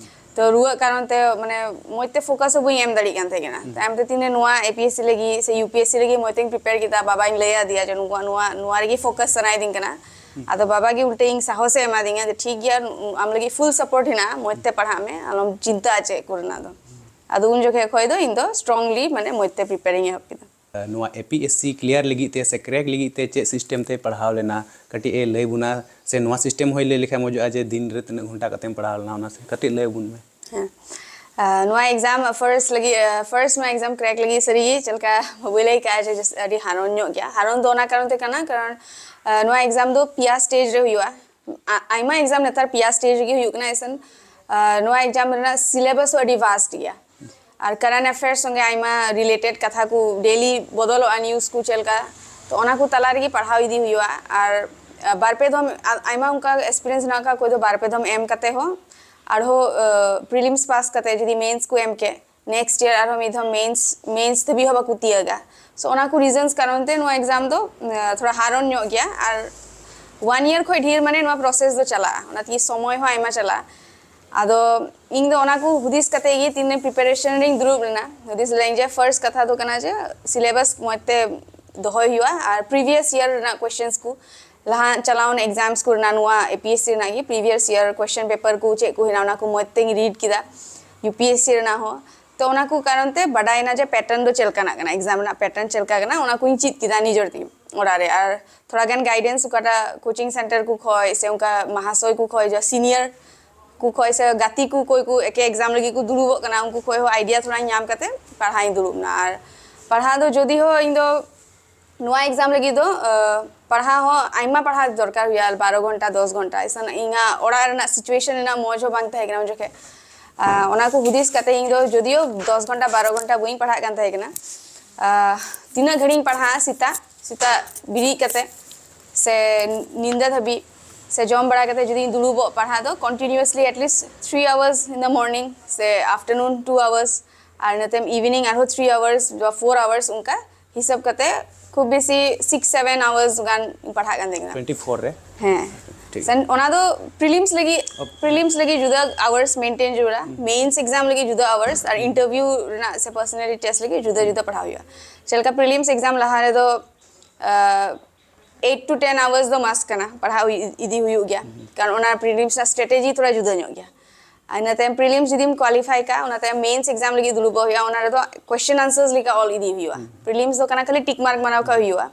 ᱛᱚ ᱨᱩᱣᱟᱹᱜ ᱠᱟᱨᱚᱱ ᱛᱮ ᱢᱟᱱᱮ ᱢᱚᱡᱽ ᱛᱮ ᱯᱷᱳᱠᱟᱥ ᱦᱚᱸ ᱵᱟᱹᱧ ᱮᱢ ᱫᱟᱲᱮᱭᱟᱜ ᱠᱟᱱ ᱛᱟᱦᱮᱸ ᱠᱟᱱᱟ᱾ ᱛᱟᱭᱚᱢ ᱛᱮ ᱛᱤᱱᱟᱹᱜ ᱱᱚᱣᱟ ᱮ ᱯᱤ ᱮᱥ ᱥᱤ ᱞᱟᱹᱜᱤᱫ ᱥᱮ ᱭᱩ ᱯᱤ ᱮᱥ ᱥᱤ ᱞᱟᱹᱜᱤᱫ ᱢᱚᱡᱽ ᱛᱮᱧ ᱯᱨᱤᱯᱮᱭᱟᱨ ᱠᱮᱫᱟ, ᱵᱟᱵᱟᱧ ᱞᱟᱹᱭ ᱟᱫᱮᱭᱟ ᱡᱮ ᱱᱚᱣᱟ, ᱱᱚᱣᱟ, ᱱᱚᱣᱟ ᱨᱮᱜᱮ ᱯᱷᱳᱠᱟᱥ ᱥᱟᱱᱟᱭᱮᱫᱤᱧ ᱠᱟᱱᱟ᱾ ᱟᱫᱚ ᱵᱟᱵᱟ ᱜᱮ ᱩᱞᱴᱟᱹ ᱤᱧ ᱥᱟᱦᱚᱥᱮ ᱮᱢᱟᱫᱤᱧᱟ ᱡᱮ, "ᱴᱷᱤᱠ ᱜᱮᱭᱟ, ᱟᱢ ᱞᱟᱹᱜᱤᱫ ᱯᱷᱩᱞ ᱥᱟᱯᱳᱨᱴ ᱦᱮᱱᱟᱜᱼᱟ, ᱢᱚᱡᱽ ᱛᱮ ᱯᱟᱲᱦᱟᱜ ᱢᱮ, ᱟᱞᱚᱢ ᱪᱤᱱᱛᱟᱹᱜᱼᱟ ᱪᱮᱫ ᱠᱚᱨᱮᱱᱟᱜ ᱫᱚ᱾" ᱟᱫᱚ ᱩᱱ ᱡᱚᱠᱷᱮᱡ ᱠᱷᱚᱡ ᱫᱚ ᱤᱧ ᱫᱚ strongly ᱢᱟᱱᱮ ᱢᱚᱡᱽ ᱛᱮ preparing ᱤᱧ ᱮᱦᱚᱵ ᱠᱮᱫᱟ᱾ ᱱᱚᱣᱟ A P S C clear ᱞᱟᱹᱜᱤᱫ ᱛᱮ ᱥᱮ crack ᱞᱟᱹᱜᱤᱫ ᱛᱮ ᱪᱮᱫ system ᱛᱮ ᱯᱟᱲᱦᱟᱣ ᱞᱮᱱᱟ, ᱠᱟᱹᱴᱤᱡ ᱮ ᱞᱟᱹᱭ ᱵᱚᱱᱟ, ᱥᱮ ᱱᱚᱣᱟ system ᱦᱚᱸᱭ ᱞᱟᱹᱭ ᱞᱮᱠᱷᱟᱱ ᱢᱚᱡᱚᱜᱼᱟ ᱡᱮ ᱫᱤᱱ ᱨᱮ ᱛᱤᱱᱟᱹᱜ ᱜᱷᱚᱱᱴᱟ ᱠᱟᱛᱮᱢ ᱯᱟᱲᱦᱟᱣ ᱞᱮᱱᱟ, ᱚᱱᱟ ᱠᱟᱹᱴᱤᱡ ᱞᱟᱹᱭ ᱵᱚᱱ ᱢᱮ᱾ ᱦᱮᱸ᱾ ᱟᱨ ᱱᱚᱣᱟ exam first ᱞᱟᱹᱜᱤᱫ, first ᱱᱚᱣᱟ exam crack ᱞᱟᱹᱜᱤᱫ ᱥᱟᱹᱨᱤᱜᱮ ᱪᱮᱫ ᱞᱮᱠᱟ ᱵᱟᱹᱵᱩᱭ ᱞᱟᱹᱭ ᱠᱟᱜᱼᱟ ᱡᱮ ᱡᱟᱹᱥ-, ᱟᱹᱰᱤ ᱦᱟᱨᱚᱱ ᱧᱚᱜ ᱜᱮᱭᱟ᱾ ᱦᱟᱨᱚᱱ ᱫᱚ ᱚᱱᱟ ᱠᱟᱨᱚᱱ ᱛᱮ ᱠᱟᱱᱟ, ᱠᱟᱨᱚᱱ ᱟᱨ ᱱᱚᱣᱟ exam ᱫᱚ ᱯᱮᱭᱟ stage ᱨᱮ ᱦᱩᱭᱩᱜᱼᱟ᱾ ᱟ-, ᱟᱭᱢᱟ exam ᱱᱮᱛᱟᱨ ᱯᱮᱭᱟ stage ᱨᱮᱜᱮ ᱦᱩᱭᱩᱜ ᱠᱟᱱᱟ᱾ ᱮᱥᱮᱱ ᱟᱨ ᱱᱚᱣᱟ exam ᱨᱮᱱᱟᱜ syllabus ᱦᱚᱸ ᱟᱹᱰᱤ vast ᱜᱮᱭᱟ᱾ ᱟᱨ current affairs ᱥᱚᱸᱜᱮ ᱟᱭᱢᱟ related ᱠᱟᱛᱷᱟ ᱠᱚ daily ᱵᱚᱫᱚᱞᱚᱜᱼᱟ, news ᱠᱚ ᱪᱮᱫ ᱞᱮᱠᱟ, ᱛᱚ ᱚᱱᱟ ᱠᱚ ᱛᱟᱞᱟ ᱨᱮᱜᱮ ᱯᱟᱲᱦᱟᱣ ᱤᱫᱤ ᱦᱩᱭᱩᱜᱼᱟ᱾ ᱟᱨ ᱟᱨ ᱵᱟᱨ ᱯᱮ ᱫᱷᱚᱢ, ᱟ-, ᱟᱭᱢᱟ ᱚᱱᱠᱟ experience ᱢᱮᱱᱟᱜ ᱠᱟᱜ ᱚᱠᱚᱭ ᱫᱚ ᱵᱟᱨ ᱯᱮ ᱫᱷᱚᱢ ᱮᱢ ᱠᱟᱛᱮ ᱦᱚᱸ ᱟᱨᱦᱚᱸ ᱟ, prelims pass ᱠᱟᱛᱮ ᱡᱩᱫᱤ mains ᱠᱚ ᱮᱢ ᱠᱮ, next year ᱟᱨᱦᱚᱸ ᱢᱤᱫ ᱫᱷᱚᱢ mains, mains ᱫᱷᱟᱹᱵᱤᱡ ᱦᱚᱸ ᱵᱟᱠᱚ ᱛᱤᱭᱟᱹᱜᱟ᱾ So ᱚᱱᱟ ᱠᱚ reasons ᱠᱟᱨᱚᱱ ᱛᱮ ᱱᱚᱣᱟ exam ᱫᱚ ᱟ, ᱛᱷᱚᱲᱟ ᱦᱟᱨᱚᱱ ᱧᱚᱜ ᱜᱮᱭᱟ᱾ ᱟᱨ one year ᱠᱷᱚᱡ ᱰᱷᱮᱨ ᱢᱟᱱᱮ ᱱᱚᱣᱟ process ᱫᱚ ᱪᱟᱞᱟᱜᱼᱟ, ᱚᱱᱟ ᱛᱮᱜᱮ ᱥᱚᱢᱚᱭ ᱦᱚᱸ ᱟᱭᱢᱟ ᱪᱟᱞᱟᱜᱼᱟ᱾ ᱟᱫᱚ ᱤᱧ ᱫᱚ ᱚᱱᱟ ᱠᱚ ᱦᱩᱫᱤᱥ ᱠᱟᱛᱮ ᱜᱮ ᱛᱤᱱᱟᱹᱜ preparation ᱨᱤᱧ ᱫᱩᱲᱩᱵ ᱞᱮᱱᱟ᱾ ᱦᱩᱫᱤᱥ ᱞᱮᱫᱟᱹᱧ ᱡᱮ first ᱠᱟᱛᱷᱟ ᱫᱚ ᱠᱟᱱᱟ ᱡᱮ syllabus ᱢᱚᱡᱽ ᱛᱮ ᱫᱚᱦᱚᱭ ᱦᱩᱭᱩᱜᱼᱟ ᱟᱨ previous year ᱨᱮᱱᱟᱜ questions ᱠᱚ, ᱞᱟᱦᱟ ᱪᱟᱞᱟᱣᱮᱱ exams ᱠᱚ ᱨᱮᱱᱟᱜ, ᱱᱚᱣᱟ A P S C ᱨᱮᱱᱟᱜ ᱜᱮ previous year question paper ᱠᱚ ᱪᱮᱫ ᱠᱚ ᱦᱮᱱᱟᱜ, ᱚᱱᱟ ᱠᱚ ᱢᱚᱡᱽ ᱛᱮᱧ read ᱠᱮᱫᱟ, U P S C ᱨᱮᱱᱟᱜ ᱦᱚᱸ᱾ ᱛᱚ ᱚᱱᱟ ᱠᱚ ᱠᱟᱨᱚᱱ ᱛᱮ ᱵᱟᱰᱟᱭᱮᱱᱟ ᱡᱮ pattern ᱫᱚ ᱪᱮᱫ ᱞᱮᱠᱟᱱᱟᱜ ᱠᱟᱱᱟ, exam ᱨᱮᱱᱟᱜ pattern ᱪᱮᱫ ᱞᱮᱠᱟ ᱠᱟᱱᱟ, ᱚᱱᱟ ᱠᱚᱧ ᱪᱮᱫ ᱠᱮᱫᱟ ᱱᱤᱡᱮᱨ ᱛᱮᱜᱮ ᱚᱲᱟᱜ ᱨᱮ᱾ ᱟᱨ ᱛᱷᱚᱲᱟ ᱜᱟᱱ guidance ᱚᱠᱟᱴᱟᱜ coaching center ᱠᱚ ᱠᱷᱚᱡ ᱥᱮ ᱚᱱᱠᱟ ᱢᱟᱦᱟᱥᱚᱭ ᱠᱚ ᱠᱷᱚᱡ, ᱡᱟ senior ᱠᱚ ᱠᱷᱚᱡ ᱥᱮ ᱜᱟᱛᱮ ᱠᱚ ᱚᱠᱚᱭ ᱠᱚ ᱮᱠᱮ exam ᱞᱟᱹᱜᱤᱫ ᱠᱚ ᱫᱩᱲᱩᱵᱚᱜ ᱠᱟᱱᱟ, ᱩᱱᱠᱩ ᱠᱷᱚᱡ ᱦᱚᱸ idea ᱛᱷᱚᱲᱟᱧ ᱧᱟᱢ ᱠᱟᱛᱮ ᱯᱟᱲᱦᱟᱜ ᱤᱧ ᱫᱩᱲᱩᱵ ᱮᱱᱟ᱾ ᱟᱨ ᱯᱟᱲᱦᱟᱣ ᱫᱚ ᱡᱩᱫᱤ ᱦᱚᱸ ᱤᱧ ᱫᱚ ᱱᱚᱣᱟ exam ᱞᱟᱹᱜᱤᱫ ᱫᱚ, ᱟ, ᱯᱟᱲᱦᱟᱣ ᱦᱚᱸ ᱟᱭᱢᱟ ᱯᱟᱲᱦᱟᱣ ᱫᱚᱨᱠᱟᱨ ᱦᱩᱭᱩᱜᱼᱟ, ᱵᱟᱨᱚ ᱜᱷᱚᱱᱴᱟ, ᱫᱚᱥ ᱜᱷᱚᱱᱴᱟ᱾ ᱮᱥᱟᱱ ᱤᱧᱟᱹᱜ ᱚᱲᱟᱜ ᱨᱮᱱᱟᱜ situation ᱨᱮᱱᱟᱜ ᱢᱚᱡᱽ ᱦᱚᱸ ᱵᱟᱝ ᱛᱟᱦᱮᱸ ᱠᱟᱱᱟ ᱩᱱ ᱡᱚᱠᱷᱮᱡ᱾ ᱟ, ᱚᱱᱟ ᱠᱚ ᱦᱩᱫᱤᱥ ᱠᱟᱛᱮ ᱤᱧ ᱫᱚ ᱡᱩᱫᱤᱭᱳ ᱫᱚᱥ ᱜᱷᱚᱱᱴᱟ, ᱵᱟᱨᱚ ᱜᱷᱚᱱᱴᱟ ᱵᱟᱹᱧ ᱯᱟᱲᱦᱟᱜ ᱠᱟᱱ ᱛᱟᱦᱮᱸ ᱠᱟᱱᱟ᱾ ᱟ, ᱛᱤᱱᱟᱹᱜ ᱜᱷᱟᱹᱲᱤᱡ ᱤᱧ ᱯᱟᱲᱦᱟᱜᱼᱟ ᱥᱮᱛᱟᱜ, ᱥᱮᱛᱟᱜ ᱵᱤᱨᱤᱫ ᱠᱟᱛᱮ ᱥᱮ ᱧᱤᱫᱟᱹ ᱫᱷᱟᱹᱵᱤᱡ ᱥᱮ ᱡᱚᱢ ᱵᱟᱲᱟ ᱠᱟᱛᱮ ᱡᱩᱫᱤᱧ ᱫᱩᱲᱩᱵᱚᱜ ᱯᱟᱲᱦᱟᱜ ᱫᱚ continuously at least three hours in the morning ᱥᱮ afternoon two hours ᱟᱨ ᱤᱱᱟᱹ ᱛᱟᱭᱚᱢ evening ᱟᱨᱦᱚᱸ three hours ᱵᱟ four hours ᱚᱱᱠᱟ ᱦᱤᱥᱟᱹᱵ ᱠᱟᱛᱮ ᱠᱷᱩᱵ ᱵᱮᱥᱤ six seven hours ᱜᱟᱱ ᱯᱟᱲᱦᱟᱜ ᱠᱟᱱ ᱛᱟᱦᱮᱸ ᱠᱟᱱᱟ᱾ twenty four ᱨᱮ? ᱦᱮᱸ᱾ ᱴᱷᱤᱠ᱾ ᱥᱮᱱ-, ᱚᱱᱟ ᱫᱚ prelims ᱞᱟᱹᱜᱤᱫ, prelims ᱞᱟᱹᱜᱤᱫ ᱡᱩᱫᱟᱹ hours maintain ᱡᱟᱹᱨᱩᱲᱟ, mains exam ᱞᱟᱹᱜᱤᱫ ᱡᱩᱫᱟᱹ hours ᱟᱨ interview ᱨᱮᱱᱟᱜ ᱥᱮ personality test ᱞᱟᱹᱜᱤᱫ ᱡᱩᱫᱟᱹ ᱡᱩᱫᱟᱹ ᱯᱟᱲᱦᱟᱣ ᱦᱩᱭᱩᱜᱼᱟ᱾ ᱪᱮᱫ ᱞᱮᱠᱟ prelims exam ᱞᱟᱦᱟ ᱨᱮᱫᱚ ᱟᱸ, eight to ten hours ᱫᱚ must ᱠᱟᱱᱟ, ᱯᱟᱲᱦᱟᱣ ᱤ-, ᱤᱫᱤ ᱦᱩᱭᱩᱜ ᱜᱮᱭᱟ, ᱠᱟᱨᱚᱱ ᱚᱱᱟ prelims ᱨᱮᱱᱟᱜ strategy ᱛᱷᱚᱲᱟ ᱡᱩᱫᱟᱹ ᱧᱚᱜ ᱜᱮᱭᱟ᱾ ᱟᱨ ᱤᱱᱟᱹ ᱛᱟᱭᱚᱢ ᱯᱨᱤᱞᱤᱢᱥ ᱡᱩᱫᱤᱢ ᱠᱣᱟᱞᱤᱯᱷᱟᱭ ᱠᱟᱜ, ᱚᱱᱟ ᱛᱟᱭᱚᱢ ᱢᱮᱱᱥ ᱮᱠᱡᱟᱢ ᱞᱟᱹᱜᱤᱫ ᱫᱩᱲᱩᱵᱚᱜ ᱦᱩᱭᱩᱜᱼᱟ᱾ ᱚᱱᱟ ᱨᱮᱫᱚ ᱠᱚᱥᱪᱮᱱ ᱟᱱᱥᱟᱨᱥ ᱞᱮᱠᱟ ᱚᱞ ᱤᱫᱤ ᱦᱩᱭᱩᱜᱼᱟ᱾ ᱯᱨᱤᱞᱤᱢᱥ ᱫᱚ ᱠᱟᱱᱟ ᱠᱷᱟᱹᱞᱤ ᱴᱤᱠ ᱢᱟᱨᱠ ᱢᱟᱨᱟᱣ ᱠᱟᱜ ᱦᱩᱭᱩᱜᱼᱟ᱾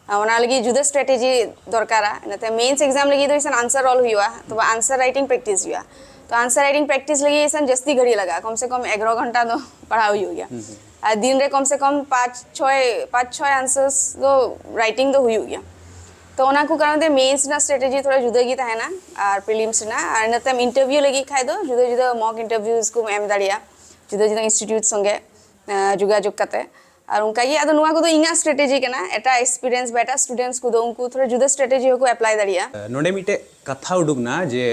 ᱟᱨ ᱚᱱᱟ ᱞᱟᱹᱜᱤᱫ ᱡᱩᱫᱟᱹ ᱥᱴᱨᱮᱴᱮᱡᱤ ᱫᱚᱨᱠᱟᱨᱟ᱾ ᱤᱱᱟᱹᱛᱮ ᱢᱮᱱᱥ ᱮᱠᱡᱟᱢ ᱞᱟᱹᱜᱤᱫ ᱫᱚ ᱤᱥᱟᱱ ᱟᱱᱥᱟᱨ ᱚᱞ ᱦᱩᱭᱩᱜᱼᱟ, ᱛᱚᱵᱮ ᱟᱱᱥᱟᱨ ᱨᱟᱭᱴᱤᱝ ᱯᱨᱮᱠᱴᱤᱥ ᱦᱩᱭᱩᱜᱼᱟ᱾ ᱛᱚ ᱟᱱᱥᱟᱨ ᱨᱟᱭᱴᱤᱝ ᱯᱨᱮᱠᱴᱤᱥ ᱞᱟᱹᱜᱤᱫ ᱤᱥᱟᱱ ᱡᱟᱹᱥᱛᱤ ᱜᱷᱟᱹᱲᱤ ᱞᱟᱜᱟᱜᱼᱟ, ᱠᱚᱢ ᱥᱮ ᱠᱚᱢ ᱮᱜᱟᱨᱚ ᱜᱷᱚᱱᱴᱟ ᱫᱚ ᱯᱟᱲᱦᱟᱣ ᱦᱩᱭᱩᱜ ᱜᱮᱭᱟ᱾ ᱟᱨ ᱫᱤᱱ ᱨᱮ ᱠᱚᱢ ᱥᱮ ᱠᱚᱢ ᱯᱟᱸᱪ ᱪᱷᱚᱭ ᱯᱟᱸᱪ ᱪᱷᱚᱭ ᱟᱱᱥᱟᱨᱥ ᱫᱚ ᱨᱟᱭᱴᱤᱝ ᱫᱚ ᱦᱩᱭᱩᱜ ᱜᱮᱭᱟ᱾ ᱛᱚ ᱚᱱᱟ ᱠᱚ ᱠᱟᱨᱚᱱ ᱛᱮ ᱢᱮᱱᱥ ᱨᱮᱱᱟᱜ ᱥᱴᱨᱮᱴᱮᱡᱤ ᱛᱷᱚᱲᱟ ᱡᱩᱫᱟᱹ ᱜᱮ ᱛᱟᱦᱮᱱᱟ᱾ ᱟᱨ ᱯᱨᱤᱞᱤᱢᱥ ᱨᱮᱱᱟᱜ, ᱟᱨ ᱤᱱᱟᱹ ᱛᱟᱭᱚᱢ ᱤᱱᱴᱟᱨᱵᱷᱤᱭᱩ ᱞᱟᱹᱜᱤᱫ ᱠᱷᱟᱡ ᱫᱚ ᱡᱩᱫᱟᱹ ᱡᱩᱫᱟᱹ ᱢᱚᱠ ᱤᱱᱴᱟᱨᱵᱷᱤᱭᱩᱥ ᱠᱚᱢ ᱮᱢ ᱫᱟᱲᱮᱭᱟᱜᱼᱟ, ᱡᱩᱫᱟᱹ ᱡᱩᱫᱟᱹ ᱤᱱᱥᱴᱤᱴᱤᱭᱩᱴ ᱥᱚᱸᱜᱮ ᱟᱸ, ᱡᱳᱜᱟᱡᱳᱜᱽ ᱠᱟᱛᱮ᱾ ᱟᱨ ᱚᱱᱠᱟ ᱜᱮ, ᱟᱫᱚ ᱱᱚᱣᱟ ᱠᱚᱫᱚ ᱤᱧᱟᱹᱜ ᱥᱴᱨᱮᱴᱮᱡᱤ ᱠᱟᱱᱟ᱾ ᱮᱴᱟᱜ ᱮᱠᱥᱯᱤᱨᱤᱭᱮᱱᱥ ᱵᱟ ᱮᱴᱟᱜ ᱥᱴᱩᱰᱮᱱᱴᱥ ᱠᱚᱫᱚ ᱩᱱᱠᱩ ᱛᱷᱚᱲᱟ ᱡᱩᱫᱟᱹ ᱥᱴᱨᱮᱴᱮᱡᱤ ᱦᱚᱸᱠᱚ ᱮᱯᱞᱟᱭ ᱫᱟᱲᱮᱭᱟᱜᱼᱟ᱾ ᱱᱚᱰᱮ ᱢᱤᱫᱴᱮᱡ ᱠᱟᱛᱷᱟ ᱩᱰᱩᱠ ᱱᱟ ᱡᱮ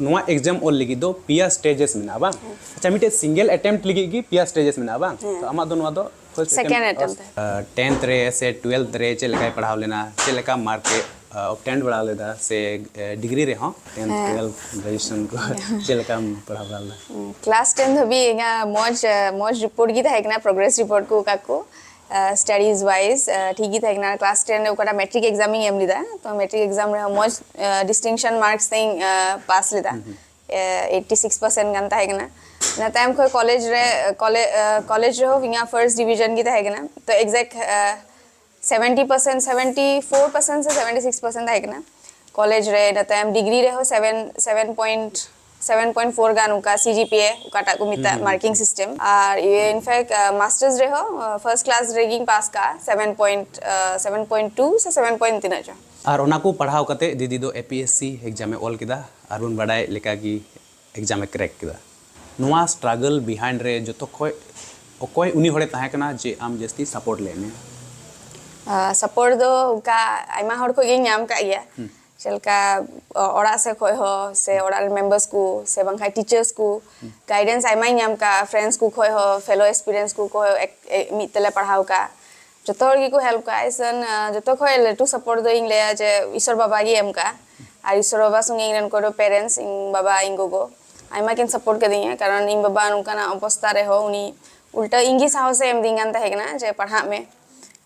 ᱱᱚᱣᱟ ᱮᱠᱡᱟᱢ ᱚᱞ ᱞᱟᱹᱜᱤᱫ ᱫᱚ ᱯᱮᱭᱟ ᱥᱴᱮᱡᱮᱥ ᱢᱮᱱᱟᱜᱼᱟ, ᱵᱟᱝ? ᱟᱪᱪᱷᱟ, ᱢᱤᱫᱴᱮᱡ ᱥᱤᱝᱜᱮᱞ ᱮᱴᱮᱢᱯᱴ ᱞᱟᱹᱜᱤᱫ ᱜᱮ ᱯᱮᱭᱟ ᱥᱴᱮᱡᱮᱥ ᱢᱮᱱᱟᱜᱼᱟ, ᱵᱟᱝ? ᱦᱮᱸ᱾ ᱛᱚ ᱟᱢᱟᱜ ᱫᱚ ᱱᱚᱣᱟ ᱫᱚ first second attempt attempt ᱛᱮ᱾ ᱟᱸ, ᱴᱮᱱᱛᱷ ᱨᱮ ᱥᱮ ᱴᱩᱭᱮᱞᱛᱷ ᱨᱮ ᱪᱮᱫ ᱞᱮᱠᱟᱭ ᱯᱟᱲᱦᱟᱣ ᱞᱮᱱᱟ, ᱪᱮᱫ ᱞᱮᱠᱟ ᱢᱟᱨᱠ ᱮ, ᱟᱸ, ᱚᱵᱴᱮᱱᱰ ᱵᱟᱲᱟ ᱞᱮᱫᱟ, ᱥᱮ, ᱟᱸ, ᱰᱤᱜᱽᱨᱤ ᱨᱮᱦᱚᱸ, ᱴᱮᱱᱛᱷ, ᱦᱮᱸ᱾ ᱴᱩᱭᱮᱞᱛᱷ, ᱜᱨᱮᱡᱩᱭᱮᱥᱚᱱ ᱠᱚ ᱪᱮᱫ ᱞᱮᱠᱟᱢ ᱯᱟᱲᱦᱟᱣ ᱵᱟᱲᱟ ᱞᱮᱫᱟ? ᱠᱞᱟᱥ ᱴᱮᱱ ᱫᱷᱟᱹᱵᱤᱡ ᱤᱧᱟᱹᱜ ᱢᱚᱡᱽ, ᱟᱸ, ᱢᱚᱡᱽ ᱨᱤᱯᱳᱨᱴ ᱜᱮ ᱛᱟᱦᱮᱸ ᱠᱟᱱᱟ, ᱯᱨᱳᱜᱨᱮᱥ ᱨᱤᱯᱳᱨᱴ ᱠᱚ ᱚᱠᱟ ᱠᱚ, ᱟᱸ, ᱥᱴᱟᱰᱤᱡ ᱣᱟᱭᱤᱡ, ᱟᱸ, ᱴᱷᱤᱠ ᱜᱮ ᱛᱟᱦᱮᱸ ᱠᱟᱱᱟ᱾ ᱠᱞᱟᱥ ᱴᱮᱱ ᱨᱮ ᱚᱠᱟᱴᱟᱜ ᱢᱮᱴᱨᱤᱠ ᱮᱠᱡᱟᱢ ᱤᱧ ᱮᱢ ᱞᱮᱫᱟ, ᱛᱚ ᱢᱮᱴᱨᱤᱠ ᱮᱠᱡᱟᱢ ᱨᱮᱦᱚᱸ ᱢᱚᱡᱽ, ᱟᱸ, ᱰᱤᱥᱴᱤᱝᱥᱚᱱ ᱢᱟᱨᱠᱥ ᱛᱮᱧ, ᱟᱸ, ᱯᱟᱥ ᱞᱮᱫᱟ᱾ ᱦᱩᱸ, ᱦᱩᱸ᱾ ᱮ, ᱮᱭᱤᱴᱤ ᱥᱤᱠᱥ ᱯᱟᱨᱥᱮᱱᱴ ᱜᱟᱱ ᱛᱟᱦᱮᱸ ᱠᱟᱱᱟ᱾ ᱤᱱᱟᱹ ᱛᱟᱭᱚᱢ ᱠᱷᱚᱱ ᱠᱚᱞᱮᱡᱽ ᱨᱮ, ᱠᱚᱞᱮ-, ᱟᱸ, ᱠᱚᱞᱮᱡᱽ ᱨᱮᱦᱚᱸ ᱤᱧᱟᱹᱜ ᱯᱷᱟᱨᱥᱴ ᱰᱤᱵᱤᱡᱚᱱ ᱜᱮ ᱛᱟᱦᱮᱸ ᱠᱟᱱᱟ᱾ ᱛᱚ ᱮᱠᱡᱮᱠᱴ, ᱟᱸ, seventy percent, seventy four percent ᱥᱮ ᱥᱮᱵᱷᱮᱱᱴᱤ ᱥᱤᱠᱥ ᱯᱟᱨᱥᱮᱱᱴ ᱛᱟᱦᱮᱸ ᱠᱟᱱᱟ ᱠᱚᱞᱮᱡᱽ ᱨᱮ᱾ ᱤᱱᱟᱹ ᱛᱟᱭᱚᱢ ᱰᱤᱜᱽᱨᱤ ᱨᱮᱦᱚᱸ seven, seven point, seven point four ᱜᱟᱱ, ᱚᱱᱠᱟ ᱥᱤ ᱡᱤ ᱯᱤ ᱮ ᱚᱠᱟᱴᱟᱜ ᱠᱚ ᱢᱮᱛᱟᱜ, ᱦᱩᱸ, ᱦᱩᱸ, ᱢᱟᱨᱠᱤᱝ ᱦᱩᱸ᱾ ᱥᱤᱥᱴᱮᱢ᱾ ᱟᱨ ᱤᱭᱟᱹ, ᱤᱱᱯᱷᱮᱠᱴ, ᱟᱸ, ᱢᱟᱥᱴᱟᱨᱥ ᱨᱮᱦᱚᱸ, ᱟᱸ, ᱯᱷᱟᱨᱥᱴ ᱠᱞᱟᱥ ᱨᱮᱜᱤᱧ ᱯᱟᱥ ᱠᱟᱜᱼᱟ, ᱥᱮᱵᱷᱮᱱ ᱯᱚᱭᱮᱱᱴ, ᱟᱸ, ᱥᱮᱵᱷᱮᱱ ᱯᱚᱭᱮᱱᱴ ᱴᱩ ᱥᱮ ᱥᱮᱵᱷᱮᱱ ᱯᱚᱭᱮᱱᱴ ᱛᱤᱱᱟᱹᱜ ᱪᱚ᱾ ᱟᱨ ᱚᱱᱟ ᱠᱚ ᱯᱟᱲᱦᱟᱣ ᱠᱟᱛᱮ ᱫᱤᱫᱤ ᱫᱚ ᱮ ᱯᱤ ᱮᱥ ᱥᱤ ᱮᱠᱡᱟᱢ ᱮ ᱚᱞ ᱠᱮᱫᱟ, ᱟᱨ ᱵᱚᱱ ᱵᱟᱰᱟᱭ ᱞᱮᱠᱟ ᱜᱮ ᱮᱠᱡᱟᱢ ᱮ ᱠᱨᱮᱠ ᱠᱮᱫᱟ᱾ ᱱᱚᱣᱟ ᱥᱴᱨᱟᱜᱚᱞ ᱵᱤᱦᱟᱭᱤᱱᱰ ᱨᱮ ᱡᱚᱛᱚ ᱠᱷᱚᱡ ᱚᱠᱚᱭ ᱩᱱᱤ ᱦᱚᱲᱮ ᱛᱟᱦᱮᱸ ᱠᱟᱱᱟ ᱡᱮ ᱟᱢ ᱡᱟᱹᱥᱛᱤ ᱥᱟᱯᱳᱨᱴ ᱞᱮᱫ ᱢᱮᱭᱟ? ᱟᱸ, ᱥᱟᱯᱳᱨᱴ ᱫᱚ ᱚᱱᱠᱟ ᱟᱭᱢᱟ ᱦᱚᱲ ᱠᱷᱚᱡ ᱜᱤᱧ ᱧᱟᱢ ᱠᱟᱜ ᱜᱮᱭᱟ᱾ ᱦᱩᱸ᱾ ᱪᱮᱫ ᱞᱮᱠᱟ, ᱚ-, ᱚᱲᱟᱜ ᱥᱮᱫ ᱠᱷᱚᱡ ᱦᱚᱸ, ᱥᱮ ᱚᱲᱟᱜ ᱨᱮᱱ ᱢᱮᱢᱵᱟᱨᱥ ᱠᱚ, ᱥᱮ ᱵᱟᱝᱠᱷᱟᱡ ᱴᱤᱪᱟᱨᱥ ᱠᱚ, ᱦᱩᱸ᱾ ᱜᱟᱭᱰᱮᱱᱥ ᱟᱭᱢᱟᱧ ᱧᱟᱢ ᱠᱟᱜᱼᱟ, ᱯᱷᱨᱮᱱᱰᱥ ᱠᱚ ᱠᱷᱚᱡ ᱦᱚᱸ, ᱯᱷᱮᱞᱳ ᱮᱠᱥᱯᱤᱨᱤᱭᱮᱱᱥ ᱠᱚ ᱠᱷᱚᱡ ᱦᱚᱸ, ᱮᱠ-, ᱮ-, ᱢᱤᱫ ᱛᱮᱞᱮ ᱯᱟᱲᱦᱟᱣ ᱠᱟᱜᱼᱟ᱾ ᱡᱚᱛᱚ ᱦᱚᱲ ᱜᱮᱠᱚ ᱦᱮᱞᱯ ᱠᱟᱜᱼᱟ᱾ ᱤᱥᱟᱹᱱ, ᱟᱸ, ᱡᱚᱛᱚ ᱠᱷᱚᱡ ᱞᱟᱹᱴᱩ ᱥᱟᱯᱳᱨᱴ ᱫᱚ ᱤᱧ ᱞᱟᱹᱭᱟ ᱡᱮ ᱤᱥᱚᱨ ᱵᱟᱵᱟ ᱜᱮ ᱮᱢ ᱠᱟᱜᱼᱟ᱾ ᱟᱨ ᱤᱥᱚᱨ ᱵᱟᱵᱟ ᱥᱚᱸᱜᱮ ᱤᱧ ᱨᱮᱱ ᱠᱚᱫᱚ ᱯᱮᱨᱮᱱᱴᱥ, ᱤᱧ ᱵᱟᱵᱟ, ᱤᱧ ᱜᱚᱜᱚ, ᱟᱭᱢᱟ ᱠᱤᱱ ᱥᱟᱯᱳᱨᱴ ᱠᱟᱫᱤᱧᱟ, ᱠᱟᱨᱚᱱ ᱤᱧ ᱵᱟᱵᱟ ᱱᱚᱝᱠᱟᱱᱟᱜ ᱚᱵᱚᱥᱛᱟ ᱨᱮᱦᱚᱸ ᱩᱱᱤ ᱩᱞᱴᱟᱹ ᱤᱧ ᱜᱮ ᱥᱟᱦᱚᱥᱮ ᱮᱢ ᱫᱤᱧ ᱠᱟᱱ ᱛᱟᱦᱮᱸ ᱠᱟᱱᱟ ᱡᱮ ᱯᱟᱲᱦᱟᱜ ᱢᱮ᱾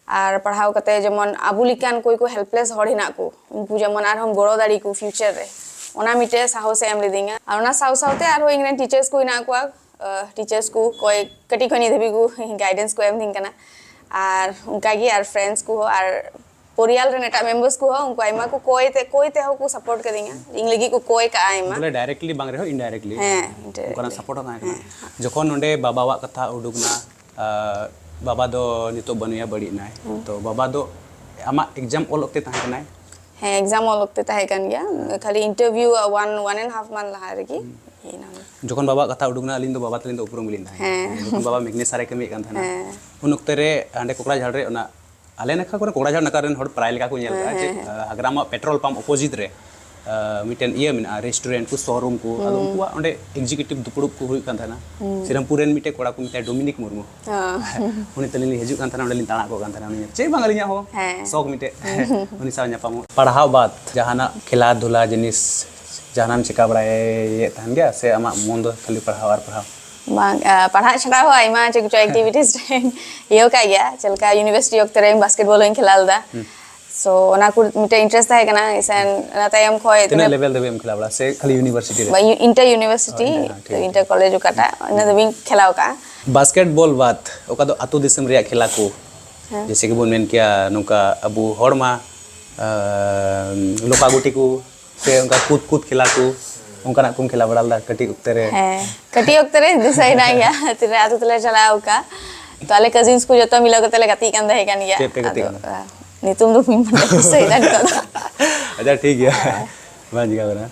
ᱟᱨ ᱯᱟᱲᱦᱟᱣ ᱠᱟᱛᱮ ᱡᱮᱢᱚᱱ ᱟᱵᱚ ᱞᱮᱠᱟᱱ ᱚᱠᱚᱭ ᱠᱚ ᱦᱮᱞᱯᱞᱮᱥ ᱦᱚᱲ ᱦᱮᱱᱟᱜ ᱠᱚ, ᱩᱱᱠᱩ ᱡᱮᱢᱚᱱ ᱟᱨᱦᱚᱸ ᱜᱚᱲᱚ ᱫᱟᱲᱮ ᱠᱚ ᱯᱷᱤᱭᱩᱪᱟᱨ ᱨᱮ᱾ ᱚᱱᱟ ᱢᱤᱫᱴᱮᱡ ᱥᱟᱦᱚᱥᱮ ᱮᱢ ᱞᱤᱫᱤᱧᱟ᱾ ᱟᱨ ᱚᱱᱟ ᱥᱟᱶ ᱥᱟᱶᱛᱮ ᱟᱨᱦᱚᱸ ᱤᱧ ᱨᱮᱱ ᱴᱤᱪᱟᱨᱥ ᱠᱚ ᱦᱮᱱᱟᱜ ᱠᱚᱣᱟ, ᱴᱤᱪᱟᱨᱥ ᱠᱚ ᱚᱠᱚᱭ ᱠᱟᱹᱴᱤᱡ ᱠᱷᱚᱱ ᱱᱤᱛ ᱫᱷᱟᱹᱵᱤᱡ ᱠᱚ ᱜᱟᱭᱰᱮᱱᱥ ᱠᱚ ᱮᱢ ᱫᱤᱧ ᱠᱟᱱᱟ᱾ ᱟᱨ ᱚᱱᱠᱟᱜᱮ ᱟᱨ ᱯᱷᱨᱮᱱᱰᱥ ᱠᱚᱦᱚᱸ ᱟᱨ ᱯᱚᱨᱤᱭᱟᱞ ᱨᱮᱱ ᱮᱴᱟᱜ ᱢᱮᱢᱵᱟᱨᱥ ᱠᱚᱦᱚᱸ, ᱩᱱᱠᱩ ᱟᱭᱢᱟ ᱠᱚ ᱠᱚᱭ ᱛᱮ, ᱠᱚᱭ ᱛᱮᱦᱚᱸ ᱠᱚ ᱥᱟᱯᱳᱨᱴ ᱠᱟᱫᱤᱧᱟ᱾ ᱤᱧ ᱞᱟᱹᱜᱤᱫ ᱠᱚ ᱠᱚᱭ ᱠᱟᱜᱼᱟ ᱟᱭᱢᱟ᱾ ᱵᱚᱞᱮ ᱰᱟᱭᱨᱮᱠᱴᱞᱤ ᱵᱟᱝ ᱨᱮᱦᱚᱸ ᱤᱱᱰᱟᱭᱨᱮᱠᱴᱞᱤ ᱦᱮᱸ, ᱚᱱᱠᱟᱱᱟᱜ ᱤᱱᱰᱟᱭᱨᱮᱠᱴᱞᱤ᱾ ᱥᱟᱯᱳᱨᱴ ᱦᱚᱸ ᱛᱟᱦᱮᱸ ᱠᱟᱱᱟ᱾ ᱦᱮᱸ᱾ ᱡᱚᱠᱷᱚᱱ ᱱᱚᱰᱮ ᱵᱟᱵᱟᱣᱟᱜ ᱠᱟᱛᱷᱟ ᱩᱰᱩᱠ ᱮᱱᱟ, ᱟᱨ ᱵᱟᱵᱟ ᱫᱚ ᱱᱤᱛᱚᱜ ᱵᱟᱹᱱᱩᱭᱟ, ᱵᱟᱹᱲᱤᱡ ᱮᱱᱟᱭ᱾ ᱦᱩᱸ᱾ ᱛᱚ ᱵᱟᱵᱟ ᱫᱚ ᱟᱢᱟᱜ ᱮᱠᱡᱟᱢ ᱚᱞ ᱚᱠᱛᱮ ᱛᱟᱦᱮᱸ ᱠᱟᱱᱟᱭ? ᱦᱮᱸ, ᱮᱠᱡᱟᱢ ᱚᱞ ᱚᱠᱛᱮ ᱛᱟᱦᱮᱸ ᱠᱟᱱ ᱜᱮᱭᱟ᱾ ᱠᱷᱟᱹᱞᱤ ᱤᱱᱴᱟᱨᱵᱷᱤᱭᱩ ᱚᱣᱟᱱ, ᱚᱣᱟᱱ ᱮᱱᱰ ᱦᱟᱯ ᱢᱟᱱᱛᱷ ᱞᱟᱦᱟ ᱨᱮᱜᱮ ᱦᱩᱸ᱾ ᱦᱩᱭᱱᱟ᱾ ᱡᱚᱠᱷᱚᱱ ᱵᱟᱵᱟᱣᱟᱜ ᱠᱟᱛᱷᱟ ᱩᱰᱩᱠ ᱮᱱᱟ, ᱟᱹᱞᱤᱧ ᱫᱚ ᱵᱟᱵᱟ ᱛᱟᱹᱞᱤᱧ ᱫᱚ ᱩᱯᱨᱩᱢ ᱜᱮᱞᱤᱧ ᱛᱟᱦᱮᱸ ᱠᱟᱱᱟ᱾ ᱦᱮᱸ᱾ ᱡᱚᱠᱷᱚᱱ ᱵᱟᱵᱟ ᱢᱮᱜᱽᱱᱮᱥᱟᱨ ᱨᱮ ᱠᱟᱹᱢᱤᱭᱮᱫ ᱠᱟᱱ ᱛᱟᱦᱮᱱᱟ, ᱦᱮᱸ᱾ ᱩᱱ ᱚᱠᱛᱮ ᱨᱮ ᱦᱟᱸᱰᱮ ᱠᱚᱠᱲᱟᱡᱷᱟᱲ ᱨᱮ ᱚᱱᱟ ᱟᱞᱮ ᱱᱟᱠᱷᱟ ᱠᱚᱨᱮ ᱠᱚᱠᱲᱟᱡᱷᱟᱲ ᱱᱟᱠᱷᱟ ᱨᱮᱱ ᱦᱚᱲ ᱯᱨᱟᱭ ᱞᱮᱠᱟ ᱠᱚ ᱧᱮᱞ ᱦᱮᱸ, ᱠᱟᱜᱼᱟ ᱡᱮ, ᱦᱮᱸ, ᱦᱮᱸ᱾ ᱟᱸ, ᱦᱟᱜᱨᱟᱢ ᱯᱮᱴᱨᱳᱞ ᱯᱟᱢᱯ ᱚᱯᱳᱡᱤᱴ ᱨᱮ, ᱟᱸ, ᱢᱤᱫᱴᱮᱱ ᱤᱭᱟᱹ ᱢᱮᱱᱟᱜᱼᱟ, ᱨᱮᱥᱴᱩᱨᱮᱱᱴ ᱠᱚ, ᱥᱳᱨᱩᱢ ᱠᱚ, ᱟᱫᱚ ᱦᱩᱸ᱾ ᱩᱱᱠᱩᱣᱟᱜ ᱚᱸᱰᱮ ᱮᱠᱡᱤᱠᱤᱭᱩᱴᱤᱵᱷ ᱫᱩᱯᱲᱩᱵ ᱠᱚ ᱦᱩᱭᱩᱜ ᱠᱟᱱ ᱛᱟᱦᱮᱱᱟ᱾ ᱦᱩᱸ᱾ ᱥᱤᱨᱟᱢᱯᱩᱨ ᱨᱮᱱ ᱢᱤᱫᱴᱮᱡ ᱠᱚᱲᱟ ᱠᱚ ᱢᱮᱛᱟᱭᱟ ᱰᱳᱢᱤᱱᱤᱠ ᱢᱩᱨᱢᱩ᱾ ᱦᱚᱸ᱾ ᱩᱱᱤ ᱛᱟᱹᱞᱤᱧ ᱞᱤᱧ ᱦᱤᱡᱩᱜ ᱠᱟᱱ ᱛᱟᱦᱮᱱᱟ, ᱚᱸᱰᱮ ᱞᱤᱧ ᱛᱟᱬᱟ ᱠᱚᱜ ᱠᱟᱱ ᱛᱟᱦᱮᱱᱟ, ᱩᱱᱤ ᱧᱮᱞ᱾ ᱪᱮᱫ ᱵᱟᱝ ᱟᱹᱞᱤᱧᱟᱜ ᱦᱚᱸ ᱦᱮᱸ᱾ ᱥᱚᱠ ᱢᱤᱫᱴᱮᱡ, ᱦᱩᱸ᱾ ᱩᱱᱤ ᱥᱟᱶ ᱧᱟᱯᱟᱢᱚᱜ᱾ ᱯᱟᱲᱦᱟᱣ ᱵᱟᱫ ᱡᱟᱦᱟᱱᱟᱜ ᱠᱷᱮᱞᱟ ᱫᱷᱩᱞᱟ ᱡᱤᱱᱤᱥ, ᱡᱟᱦᱟᱱᱟᱜ ᱮᱢ ᱪᱮᱠᱟ ᱵᱟᱲᱟᱭᱮᱫ ᱛᱟᱦᱮᱱ ᱜᱮᱭᱟ ᱥᱮ ᱟᱢᱟᱜ ᱢᱚᱱ ᱫᱚ ᱠᱷᱟᱹᱞᱤ ᱯᱟᱲᱦᱟᱣ ᱟᱨ ᱯᱟᱲᱦᱟᱣ? ᱵᱟᱝ, ᱟ, ᱯᱟᱲᱦᱟᱜ ᱪᱷᱟᱰᱟ ᱦᱚᱸ ᱟᱭᱢᱟ ᱪᱮᱫ ᱠᱚᱪᱚ ᱮᱠᱴᱤᱵᱷᱤᱴᱤᱥ ᱨᱮᱧ ᱤᱭᱟᱹ ᱠᱟᱜ ᱜᱮᱭᱟ, ᱪᱮᱫ ᱞᱮᱠᱟ ᱤᱭᱩᱱᱤᱵᱷᱟᱨᱥᱤᱴᱤ ᱚᱠᱛᱮ ᱨᱮ ᱵᱟᱥᱠᱮᱴᱵᱚᱞ ᱦᱚᱸᱧ ᱠᱷᱮᱞᱟ ᱞᱮᱫᱟ᱾ ᱦᱩᱸ᱾ So, ᱚᱱᱟ ᱠᱚ ᱢᱤᱫᱴᱮᱱ ᱤᱱᱴᱟᱨᱮᱥᱴ ᱛᱟᱦᱮᱸ ᱠᱟᱱᱟ, ᱤᱥᱟᱱ ᱚᱱᱟ ᱛᱟᱭᱚᱢ ᱠᱷᱚᱡ ᱛᱤᱱᱟᱹᱜ ᱛᱤᱱᱟᱹᱜ ᱞᱮᱵᱮᱞ ᱫᱷᱟᱹᱵᱤᱡ ᱮᱢ ᱠᱷᱮᱞᱟ ᱵᱟᱲᱟ ᱥᱮ ᱠᱷᱟᱹᱞᱤ ᱤᱭᱩᱱᱤᱵᱷᱟᱨᱥᱤᱴᱤ ᱨᱮ? ᱵᱟ, ᱤᱭᱩ-, ᱤᱱᱴᱟᱨ ᱤᱭᱩᱱᱤᱵᱷᱟᱨᱥᱤᱴᱤ, ᱚ, ᱤᱱᱴᱟᱨ, ᱦᱮᱸ, ᱴᱷᱤᱠ ᱛᱚ ᱜᱮᱭᱟ᱾ ᱤᱱᱴᱟᱨ ᱠᱚᱞᱮᱡᱽ ᱚᱠᱟᱴᱟᱜ, ᱚᱱᱟ ᱦᱩᱸ᱾ ᱫᱷᱟᱹᱵᱤᱡ ᱤᱧ ᱠᱷᱮᱞᱟᱣ ᱠᱟᱜᱼᱟ᱾ ᱵᱟᱥᱠᱮᱴᱵᱚᱞ ᱵᱟᱫ ᱚᱠᱟ ᱫᱚ ᱟᱹᱛᱩ ᱫᱤᱥᱚᱢ ᱨᱮᱭᱟᱜ ᱠᱷᱮᱞᱟ ᱠᱚ, ᱦᱮᱸ᱾ ᱡᱮᱭᱥᱮ ᱠᱤ ᱵᱚᱱ ᱢᱮᱱ ᱠᱮᱭᱟ ᱱᱚᱝᱠᱟ ᱟᱵᱚ ᱦᱚᱲ ᱢᱟ, ᱟᱸ, ᱞᱚᱠᱟ ᱜᱩᱴᱤ ᱠᱚ, ᱥᱮ ᱚᱱᱠᱟ ᱠᱩᱫ ᱠᱩᱫ ᱠᱷᱮᱞᱟ ᱠᱚ, ᱚᱱᱠᱟᱱᱟᱜ ᱠᱚᱢ ᱠᱷᱮᱞᱟ ᱵᱟᱲᱟ ᱞᱮᱫᱟ ᱠᱟᱹᱴᱤᱡ ᱚᱠᱛᱮ ᱨᱮ? ᱦᱮᱸ, ᱠᱟᱹᱴᱤᱡ ᱚᱠᱛᱮ ᱨᱮ ᱫᱤᱥᱟᱹ ᱦᱮᱱᱟᱜ ᱜᱮᱭᱟ, ᱛᱤᱱᱟᱹᱜ ᱟᱹᱛᱩ ᱛᱮᱞᱮ ᱪᱟᱞᱟᱣ ᱟᱠᱟᱫ, ᱛᱚ ᱟᱞᱮ ᱠᱟᱡᱤᱱᱥ ᱠᱚ ᱡᱚᱛᱚ ᱢᱤᱞᱟᱹᱣ ᱠᱟᱛᱮ ᱞᱮ ᱜᱟᱛᱮᱜ ᱠᱟᱱ ᱛᱟᱦᱮᱸ ᱠᱟᱱ ᱜᱮᱭᱟ᱾ ᱪᱮᱫ ᱯᱮ ᱜᱟᱛᱮᱜ ᱟᱫᱚ, ᱠᱟᱱᱟ? ᱟ, ᱧᱩᱛᱩᱢ ᱫᱚ ᱵᱟᱹᱧ ᱵᱟᱰᱟᱭᱟ, ᱫᱤᱥᱟᱹᱭᱮᱫᱟ ᱱᱤᱛᱚᱜ ᱫᱚ᱾ ᱟᱪᱪᱷᱟ, ᱴᱷᱤᱠ ᱜᱮᱭᱟ, ᱦᱮᱸ᱾ ᱵᱟᱝ ᱪᱤᱠᱟᱹ ᱠᱟᱱᱟ᱾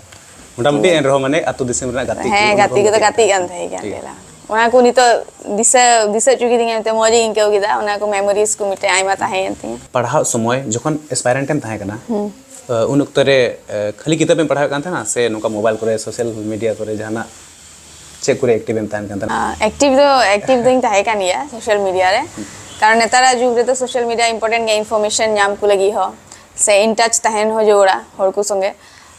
ᱢᱚᱴᱟᱢᱩᱴᱤ ᱦᱮᱸ᱾ ᱮᱱ ᱨᱮᱦᱚᱸ ᱢᱟᱱᱮ ᱟᱹᱛᱩ ᱫᱤᱥᱚᱢ ᱨᱮᱱᱟᱜ ᱜᱟᱛᱮ ᱠᱚ, ᱦᱮᱸ, ᱚᱱᱟ ᱜᱟᱛᱮ ᱠᱚ ᱠᱚᱫᱚ ᱜᱟᱛᱮᱜ ᱜᱟᱛᱮᱜ ᱠᱟᱱ ᱛᱟᱦᱮᱸ ᱠᱟᱱ ᱴᱷᱤᱠ᱾ ᱜᱮᱭᱟ᱾ ᱚᱱᱟ ᱠᱚ ᱱᱤᱛᱚᱜ ᱫᱤᱥᱟᱹ, ᱫᱤᱥᱟᱹ ᱦᱚᱪᱚ ᱠᱤᱫᱤᱧᱟ, ᱢᱤᱫᱴᱮᱱ ᱢᱚᱡᱽ ᱤᱧ ᱟᱹᱭᱠᱟᱹᱣ ᱠᱮᱫᱟ, ᱚᱱᱟ ᱠᱚ ᱢᱮᱢᱳᱨᱤᱡᱽ ᱠᱚ ᱢᱤᱫᱴᱮᱱ ᱟᱭᱢᱟ ᱛᱟᱦᱮᱸᱭᱮᱱ ᱛᱤᱧᱟᱹ᱾ ᱯᱟᱲᱦᱟᱣ ᱥᱚᱢᱚᱭ ᱡᱚᱠᱷᱚᱱ ᱮᱥᱯᱟᱭᱨᱮᱱᱴ ᱮᱢ ᱛᱟᱦᱮᱸ ᱠᱟᱱᱟ, ᱦᱩᱸ᱾ ᱟ, ᱩᱱ ᱚᱠᱛᱚ ᱨᱮ, ᱟ, ᱠᱷᱟᱹᱞᱤ ᱠᱤᱛᱟᱹᱵ ᱮᱢ ᱯᱟᱲᱦᱟᱣᱮᱫ ᱠᱟᱱ ᱛᱟᱦᱮᱱᱟ ᱥᱮ ᱱᱚᱝᱠᱟ ᱢᱳᱵᱟᱭᱤᱞ ᱠᱚᱨᱮ, ᱥᱳᱥᱟᱞ ᱢᱤᱰᱤᱭᱟ ᱠᱚᱨᱮ ᱡᱟᱦᱟᱱᱟᱜ ᱪᱮᱫ ᱠᱚᱨᱮ ᱮᱠᱴᱤᱵᱷ ᱮᱢ ᱛᱟᱦᱮᱱ ᱠᱟᱱ ᱛᱟᱦᱮᱱᱟ? ᱟ, ᱮᱠᱴᱤᱵᱷ ᱫᱚ, ᱮᱠᱴᱤᱵᱷ ᱫᱚᱧ ᱛᱟᱦᱮᱸ ᱠᱟᱱ ᱜᱮᱭᱟ ᱥᱳᱥᱟᱞ ᱢᱤᱰᱤᱭᱟ ᱨᱮ᱾ ᱦᱩᱸ᱾ ᱠᱟᱨᱚᱱ ᱱᱮᱛᱟᱨᱟᱜ ᱡᱩᱜᱽ ᱨᱮᱫᱚ ᱥᱳᱥᱟᱞ ᱢᱤᱰᱤᱭᱟ ᱤᱢᱯᱚᱨᱴᱮᱱᱴ ᱜᱮᱭᱟ, ᱤᱱᱯᱷᱚᱨᱢᱮᱥᱚᱱ ᱧᱟᱢ ᱠᱚ ᱞᱟᱹᱜᱤᱫ ᱦᱚᱸ, ᱥᱮ in touch ᱛᱟᱦᱮᱱ ᱦᱚᱸ ᱡᱟᱹᱨᱩᱲᱟ ᱦᱚᱲ ᱠᱚ ᱥᱚᱸᱜᱮ᱾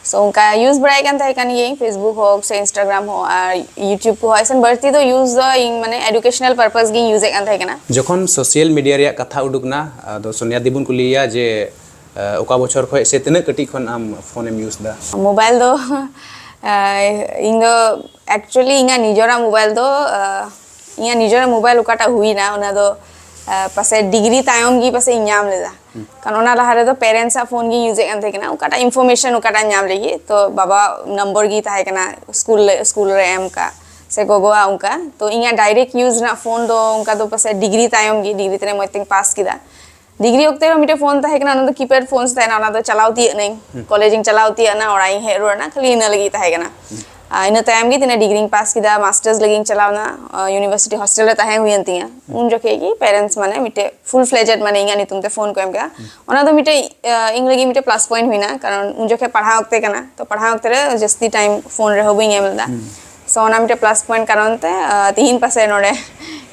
So, ᱚᱱᱠᱟ ᱭᱩᱡᱽ ᱵᱟᱲᱟᱭ ᱠᱟᱱ ᱛᱟᱦᱮᱸ ᱠᱟᱱ ᱜᱤᱭᱟᱹᱧ, Facebook ᱦᱳᱠ ᱥᱮ Instagram ᱦᱚᱸ ᱟᱨ YouTube ᱠᱚᱦᱚᱸ᱾ ᱮᱥᱮᱱ ᱵᱟᱹᱲᱛᱤ ᱫᱚ ᱭᱩᱡᱽ ᱫᱚ ᱤᱧ, ᱢᱟᱱᱮ, ᱮᱰᱩᱠᱮᱥᱚᱱᱟᱞ ᱯᱟᱨᱯᱟᱥ ᱜᱤᱧ ᱭᱩᱡᱽ ᱮᱫ ᱠᱟᱱ ᱛᱟᱦᱮᱸ ᱠᱟᱱᱟ᱾ ᱡᱚᱠᱷᱚᱱ ᱥᱳᱥᱟᱞ ᱢᱤᱰᱤᱭᱟ ᱨᱮᱭᱟᱜ ᱠᱟᱛᱷᱟ ᱩᱰᱩᱠ ᱮᱱᱟ, ᱟᱫᱚ ᱥᱳᱱᱤᱭᱟ ᱫᱤ ᱵᱚᱱ ᱠᱩᱞᱤᱭᱮᱭᱟ ᱡᱮ, ᱚᱠᱟ ᱵᱚᱪᱷᱚᱨ ᱠᱷᱚᱱ ᱥᱮ ᱛᱤᱱᱟᱹᱜ ᱠᱟᱹᱴᱤᱡ ᱠᱷᱚᱱ ᱟᱢ ᱯᱷᱳᱱᱮᱢ ᱤᱭᱩᱡᱽ ᱮᱫᱟ? ᱢᱳᱵᱟᱭᱤᱞ ᱫᱚ ᱤᱧ ᱫᱚ ᱮᱠᱪᱩᱭᱮᱞᱤ ᱤᱧᱟᱹᱜ ᱱᱤᱡᱮᱨᱟᱜ ᱢᱳᱵᱟᱭᱤᱞ ᱫᱚ ᱤᱧᱟᱹᱜ ᱱᱤᱡᱮᱨᱟᱜ ᱢᱳᱵᱟᱭᱤᱞ ᱚᱠᱟᱴᱟᱜ ᱦᱩᱭᱱᱟ, ᱚᱱᱟ ᱫᱚ ᱯᱟᱥᱮ ᱰᱤᱜᱽᱨᱤ ᱛᱟᱭᱚᱢ ᱜᱮ ᱯᱟᱥᱮ ᱤᱧ ᱧᱟᱢ ᱞᱮᱫᱟ᱾ ᱠᱟᱨᱚᱱ ᱚᱱᱟ ᱞᱟᱦᱟ ᱨᱮᱫᱚ ᱯᱮᱨᱮᱱᱴᱥ ᱟᱜ ᱯᱷᱳᱱ ᱜᱤᱧ ᱤᱭᱩᱡᱮᱫ ᱠᱟᱱ ᱛᱟᱦᱮᱸ ᱠᱟᱱᱟ, ᱚᱠᱟᱴᱟᱜ ᱤᱱᱯᱷᱚᱨᱢᱮᱥᱚᱱ ᱚᱠᱟᱴᱟᱜ ᱧᱟᱢ ᱞᱟᱹᱜᱤᱫ᱾ ᱛᱚ ᱵᱟᱵᱟ ᱱᱚᱢᱵᱚᱨ ᱜᱮ ᱛᱟᱦᱮᱸ ᱠᱟᱱᱟ ᱥᱠᱩᱞ ᱨᱮ, ᱥᱠᱩᱞ ᱨᱮ ᱮᱢ ᱠᱟᱜ ᱥᱮ ᱜᱚᱜᱚᱣᱟᱜ ᱚᱱᱠᱟ᱾ ᱛᱚ ᱤᱧᱟᱹᱜ ᱰᱟᱭᱨᱮᱠᱴ ᱤᱭᱩᱡᱽ ᱨᱮᱱᱟᱜ ᱯᱷᱳᱱ ᱫᱚ ᱚᱱᱠᱟ ᱫᱚ ᱯᱟᱥᱮ ᱰᱤᱜᱽᱨᱤ ᱛᱟᱭᱚᱢ ᱜᱮ, ᱰᱤᱜᱽᱨᱤ ᱛᱤᱱᱟᱹᱜ ᱢᱚᱡᱽ ᱛᱮᱧ ᱯᱟᱥ ᱠᱮᱫᱟ᱾ ᱰᱤᱜᱽᱨᱤ ᱚᱠᱛᱮ ᱨᱮ ᱢᱤᱫᱴᱮᱡ ᱯᱷᱳᱱ ᱛᱟᱦᱮᱸ ᱠᱟᱱᱟ, ᱚᱱᱟ ᱫᱚ ᱠᱤᱯᱮᱰ ᱯᱷᱳᱱ ᱛᱟᱦᱮᱸ ᱠᱟᱱᱟ, ᱚᱱᱟ ᱫᱚ ᱪᱟᱞᱟᱣ ᱛᱤᱭᱟᱹᱜ ᱱᱟᱹᱧ᱾ ᱠᱚᱞᱮᱡᱽ ᱤᱧ ᱪᱟᱞᱟᱣ ᱛᱤᱭᱟᱹᱜ ᱱᱟ, ᱚᱲᱟᱜ ᱤᱧ ᱦᱮᱡ ᱨᱩᱣᱟᱹᱲ ᱱᱟ, ᱠᱷᱟᱹᱞᱤ ᱤᱱᱟᱹ ᱞᱟᱹᱜᱤᱫ ᱛᱟᱦᱮᱸ ᱠᱟᱱᱟ᱾ ᱟᱨ ᱤᱱᱟᱹ ᱛᱟᱭᱚᱢ ᱜᱮ ᱛᱤᱱᱟᱹᱜ ᱰᱤᱜᱽᱨᱤᱧ ᱯᱟᱥ ᱠᱮᱫᱟ, ᱢᱟᱥᱴᱟᱨᱥ ᱞᱟᱹᱜᱤᱫ ᱤᱧ ᱪᱟᱞᱟᱣ ᱱᱟ, ᱤᱭᱩᱱᱤᱵᱷᱟᱨᱥᱤᱴᱤ ᱦᱚᱥᱴᱮᱞ ᱨᱮ ᱛᱟᱦᱮᱸ ᱦᱩᱭᱮᱱ ᱛᱤᱧᱟ᱾ ᱩᱱ ᱡᱚᱠᱷᱮᱡ ᱜᱮ ᱯᱮᱨᱮᱱᱴᱥ ᱢᱟᱱᱮ ᱢᱤᱫᱴᱮᱡ ᱯᱷᱩᱞ ᱯᱷᱞᱮᱡᱮᱰ ᱢᱟᱱᱮ ᱤᱧᱟᱹᱜ ᱧᱩᱛᱩᱢ ᱛᱮ ᱯᱷᱳᱱ ᱠᱚ ᱮᱢ ᱠᱮᱫᱟ᱾ ᱚᱱᱟ ᱫᱚ ᱢᱤᱫᱴᱮᱡ ᱤᱧ ᱞᱟᱹᱜᱤᱫ ᱢᱤᱫᱴᱮᱡ ᱯᱞᱟᱥ ᱯᱚᱭᱮᱱᱴ ᱦᱩᱭᱱᱟ, ᱠᱟᱨᱚᱱ ᱩᱱ ᱡᱚᱠᱷᱮᱡ ᱯᱟᱲᱦᱟᱣ ᱚᱠᱛᱮ ᱠᱟᱱᱟ, ᱛᱚ ᱯᱟᱲᱦᱟᱣ ᱚᱠᱛᱮ ᱨᱮ ᱡᱟᱹᱥᱛᱤ ᱴᱟᱭᱤᱢ ᱯᱷᱳᱱ ᱨᱮᱦᱚᱸ ᱵᱟᱹᱧ ᱮᱢ ᱞᱮᱫᱟ᱾ ᱥᱚ ᱚᱱᱟ ᱢᱤᱫᱴᱮᱡ ᱯᱞᱟᱥ ᱯᱚᱭᱮᱱᱴ ᱠᱟᱨᱚᱱ ᱛᱮ ᱛᱤᱦᱤᱧ ᱯᱟᱥᱮ ᱱᱚᱰᱮ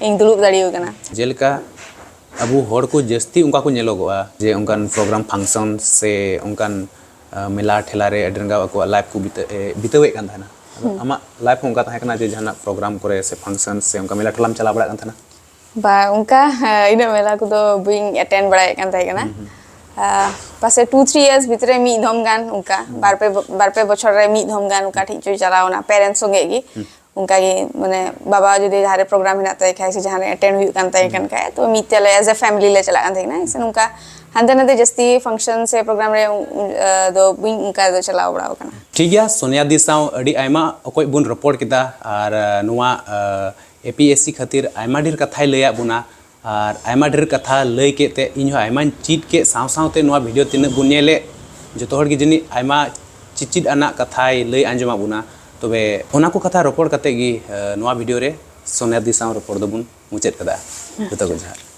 ᱤᱧ ᱫᱩᱲᱩᱵ ᱫᱟᱲᱮ ᱟᱠᱟᱱᱟ᱾ ᱡᱮᱞᱮᱠᱟ ᱟᱵᱚ ᱦᱚᱲ ᱠᱚ ᱡᱟᱹᱥᱛᱤ ᱚᱱᱠᱟ ᱠᱚ ᱧᱮᱞᱚᱜᱚᱜᱼᱟ ᱡᱮ ᱚᱱᱠᱟᱱ ᱯᱨᱳᱜᱨᱟᱢ, ᱯᱷᱟᱝᱥᱚᱱ ᱥᱮ ᱚᱱᱠᱟᱱ ᱢᱮᱞᱟ ᱴᱷᱮᱞᱟ ᱨᱮ ᱟᱹᱰᱤ ᱨᱟᱸᱜᱟᱣ ᱟᱠᱚᱣᱟᱜ ᱞᱟᱭᱤᱯᱷ ᱠᱚ ᱵᱤᱛᱟᱹ-, ᱮ, ᱵᱤᱛᱟᱹᱣᱮᱫ ᱠᱟᱱ ᱛᱟᱦᱮᱱᱟ᱾ ᱟᱫᱚ ᱟᱢᱟᱜ ᱞᱟᱭᱤᱯᱷ ᱦᱚᱸ ᱚᱱᱠᱟ ᱛᱟᱦᱮᱸ ᱠᱟᱱᱟ ᱡᱮ ᱡᱟᱦᱟᱱᱟᱜ ᱯᱨᱳᱜᱨᱟᱢ ᱠᱚᱨᱮ ᱥᱮ ᱯᱷᱟᱝᱥᱚᱱ ᱥᱮ ᱚᱱᱠᱟ ᱢᱮᱞᱟ ᱴᱷᱮᱞᱟᱢ ᱪᱟᱞᱟᱣ ᱵᱟᱲᱟᱜ ᱠᱟᱱ ᱛᱟᱦᱮᱱᱟ? ᱵᱟ, ᱚᱱᱠᱟ ᱤᱱᱟᱹᱜ ᱢᱮᱞᱟ ᱠᱚᱫᱚ ᱵᱟᱹᱧ ᱮᱴᱮᱱᱰ ᱵᱟᱲᱟᱭᱮᱫ ᱠᱟᱱ ᱛᱟᱦᱮᱸ ᱠᱟᱱᱟ᱾ ᱯᱟᱥᱮ ᱴᱩ ᱛᱷᱨᱤ ᱤᱭᱟᱨᱥ ᱵᱷᱤᱛᱨᱤ ᱨᱮ ᱢᱤᱫ ᱫᱷᱚᱢ ᱜᱟᱱ ᱚᱱᱠᱟ, ᱵᱟᱨ ᱯᱮ ᱵᱚ-, ᱵᱟᱨ ᱯᱮ ᱵᱚᱪᱷᱚᱨ ᱨᱮ ᱢᱤᱫ ᱫᱷᱚᱢ ᱜᱟᱱ ᱚᱱᱠᱟ ᱴᱷᱤᱠ ᱪᱚ ᱪᱟᱞᱟᱣ ᱮᱱᱟ ᱯᱮᱨᱮᱱᱴᱥ ᱥᱚᱸᱜᱮ ᱜᱮ᱾ ᱚᱱᱠᱟ ᱜᱮ ᱢᱟᱱᱮ ᱵᱟᱵᱟ ᱡᱩᱫᱤ ᱡᱟᱦᱟᱸ ᱨᱮ ᱯᱨᱳᱜᱨᱟᱢ ᱦᱮᱱᱟᱜ ᱛᱟᱭ ᱠᱷᱟᱡ ᱥᱮ ᱡᱟᱦᱟᱸ ᱨᱮ ᱮᱴᱮᱱᱰ ᱦᱩᱭᱩᱜ ᱠᱟᱱ ᱛᱟᱭ ᱠᱟᱱ ᱠᱷᱟᱡ, ᱛᱚ ᱢᱤᱫ ᱛᱮ ᱟᱞᱮ ᱮᱡ ᱮ ᱯᱷᱮᱢᱤᱞᱤ ᱞᱮ ᱪᱟᱞᱟᱜ ᱠᱟᱱ ᱛᱟᱦᱮᱸ ᱠᱟᱱᱟ᱾ ᱥᱮ ᱱᱚᱝᱠᱟ ᱦᱟᱱᱛᱮ ᱱᱟᱛᱮ ᱡᱟᱹᱥᱛᱤ ᱯᱷᱟᱝᱥᱚᱱ ᱥᱮ ᱯᱨᱳᱜᱨᱟᱢ ᱨᱮ ᱫᱚ ᱵᱟᱹᱧ ᱚᱱᱠᱟ ᱫᱚ ᱪᱟᱞᱟᱣ ᱵᱟᱲᱟ ᱟᱠᱟᱱᱟ᱾ ᱴᱷᱤᱠ ᱜᱮᱭᱟ, ᱥᱳᱱᱤᱭᱟ ᱫᱤ ᱥᱟᱶ ᱟᱹᱰᱤ ᱟᱭᱢᱟ ᱚᱠᱚᱡ ᱵᱚᱱ ᱨᱚᱯᱚᱲ ᱠᱮᱫᱟ ᱟᱨ ᱱᱚᱣᱟ ᱮ ᱯᱤ ᱮᱥ ᱥᱤ ᱠᱷᱟᱹᱛᱤᱨ ᱟᱭᱢᱟ ᱰᱷᱮᱨ ᱠᱟᱛᱷᱟᱭ ᱞᱟᱹᱭᱟᱫ ᱵᱚᱱᱟ᱾ ᱟᱨ ᱟᱭᱢᱟ ᱰᱷᱮᱨ ᱠᱟᱛᱷᱟ ᱞᱟᱹᱭ ᱠᱮᱫ ᱛᱮ ᱤᱧ ᱦᱚᱸ ᱟᱭᱢᱟᱧ ᱪᱮᱫ ᱠᱮᱫ, ᱥᱟᱶ ᱥᱟᱶᱛᱮ ᱱᱚᱣᱟ ᱵᱷᱤᱰᱤᱭᱳ ᱛᱤᱱᱟᱹᱜ ᱵᱚᱱ ᱧᱮᱞᱮᱫ, ᱡᱚᱛᱚ ᱦᱚᱲ ᱜᱮ ᱡᱟᱹᱱᱤᱡ ᱟᱭᱢᱟ ᱪᱮᱪᱮᱫ ᱟᱱᱟᱜ ᱠᱟᱛᱷᱟᱭ ᱞᱟᱹᱭ ᱟᱸᱡᱚᱢᱟᱫ ᱵᱚᱱᱟ᱾ ᱛᱚᱵᱮ ᱚᱱᱟ ᱠᱚ ᱠᱟᱛᱷᱟ ᱨᱚᱯᱚᱲ ᱠᱟᱛᱮ ᱜᱮ, ᱮ, ᱱᱚᱣᱟ ᱵᱷᱤᱰᱤᱭᱳ ᱨᱮ ᱥᱳᱱᱤᱭᱟ ᱫᱤ ᱥᱟᱶ ᱨᱚᱯᱚᱲ ᱫᱚᱵᱚᱱ ᱢᱩᱪᱟᱹᱫ ᱠᱟᱫᱟ᱾ ᱡᱚᱛᱚ ᱠᱚ ᱡᱚᱦᱟᱨ᱾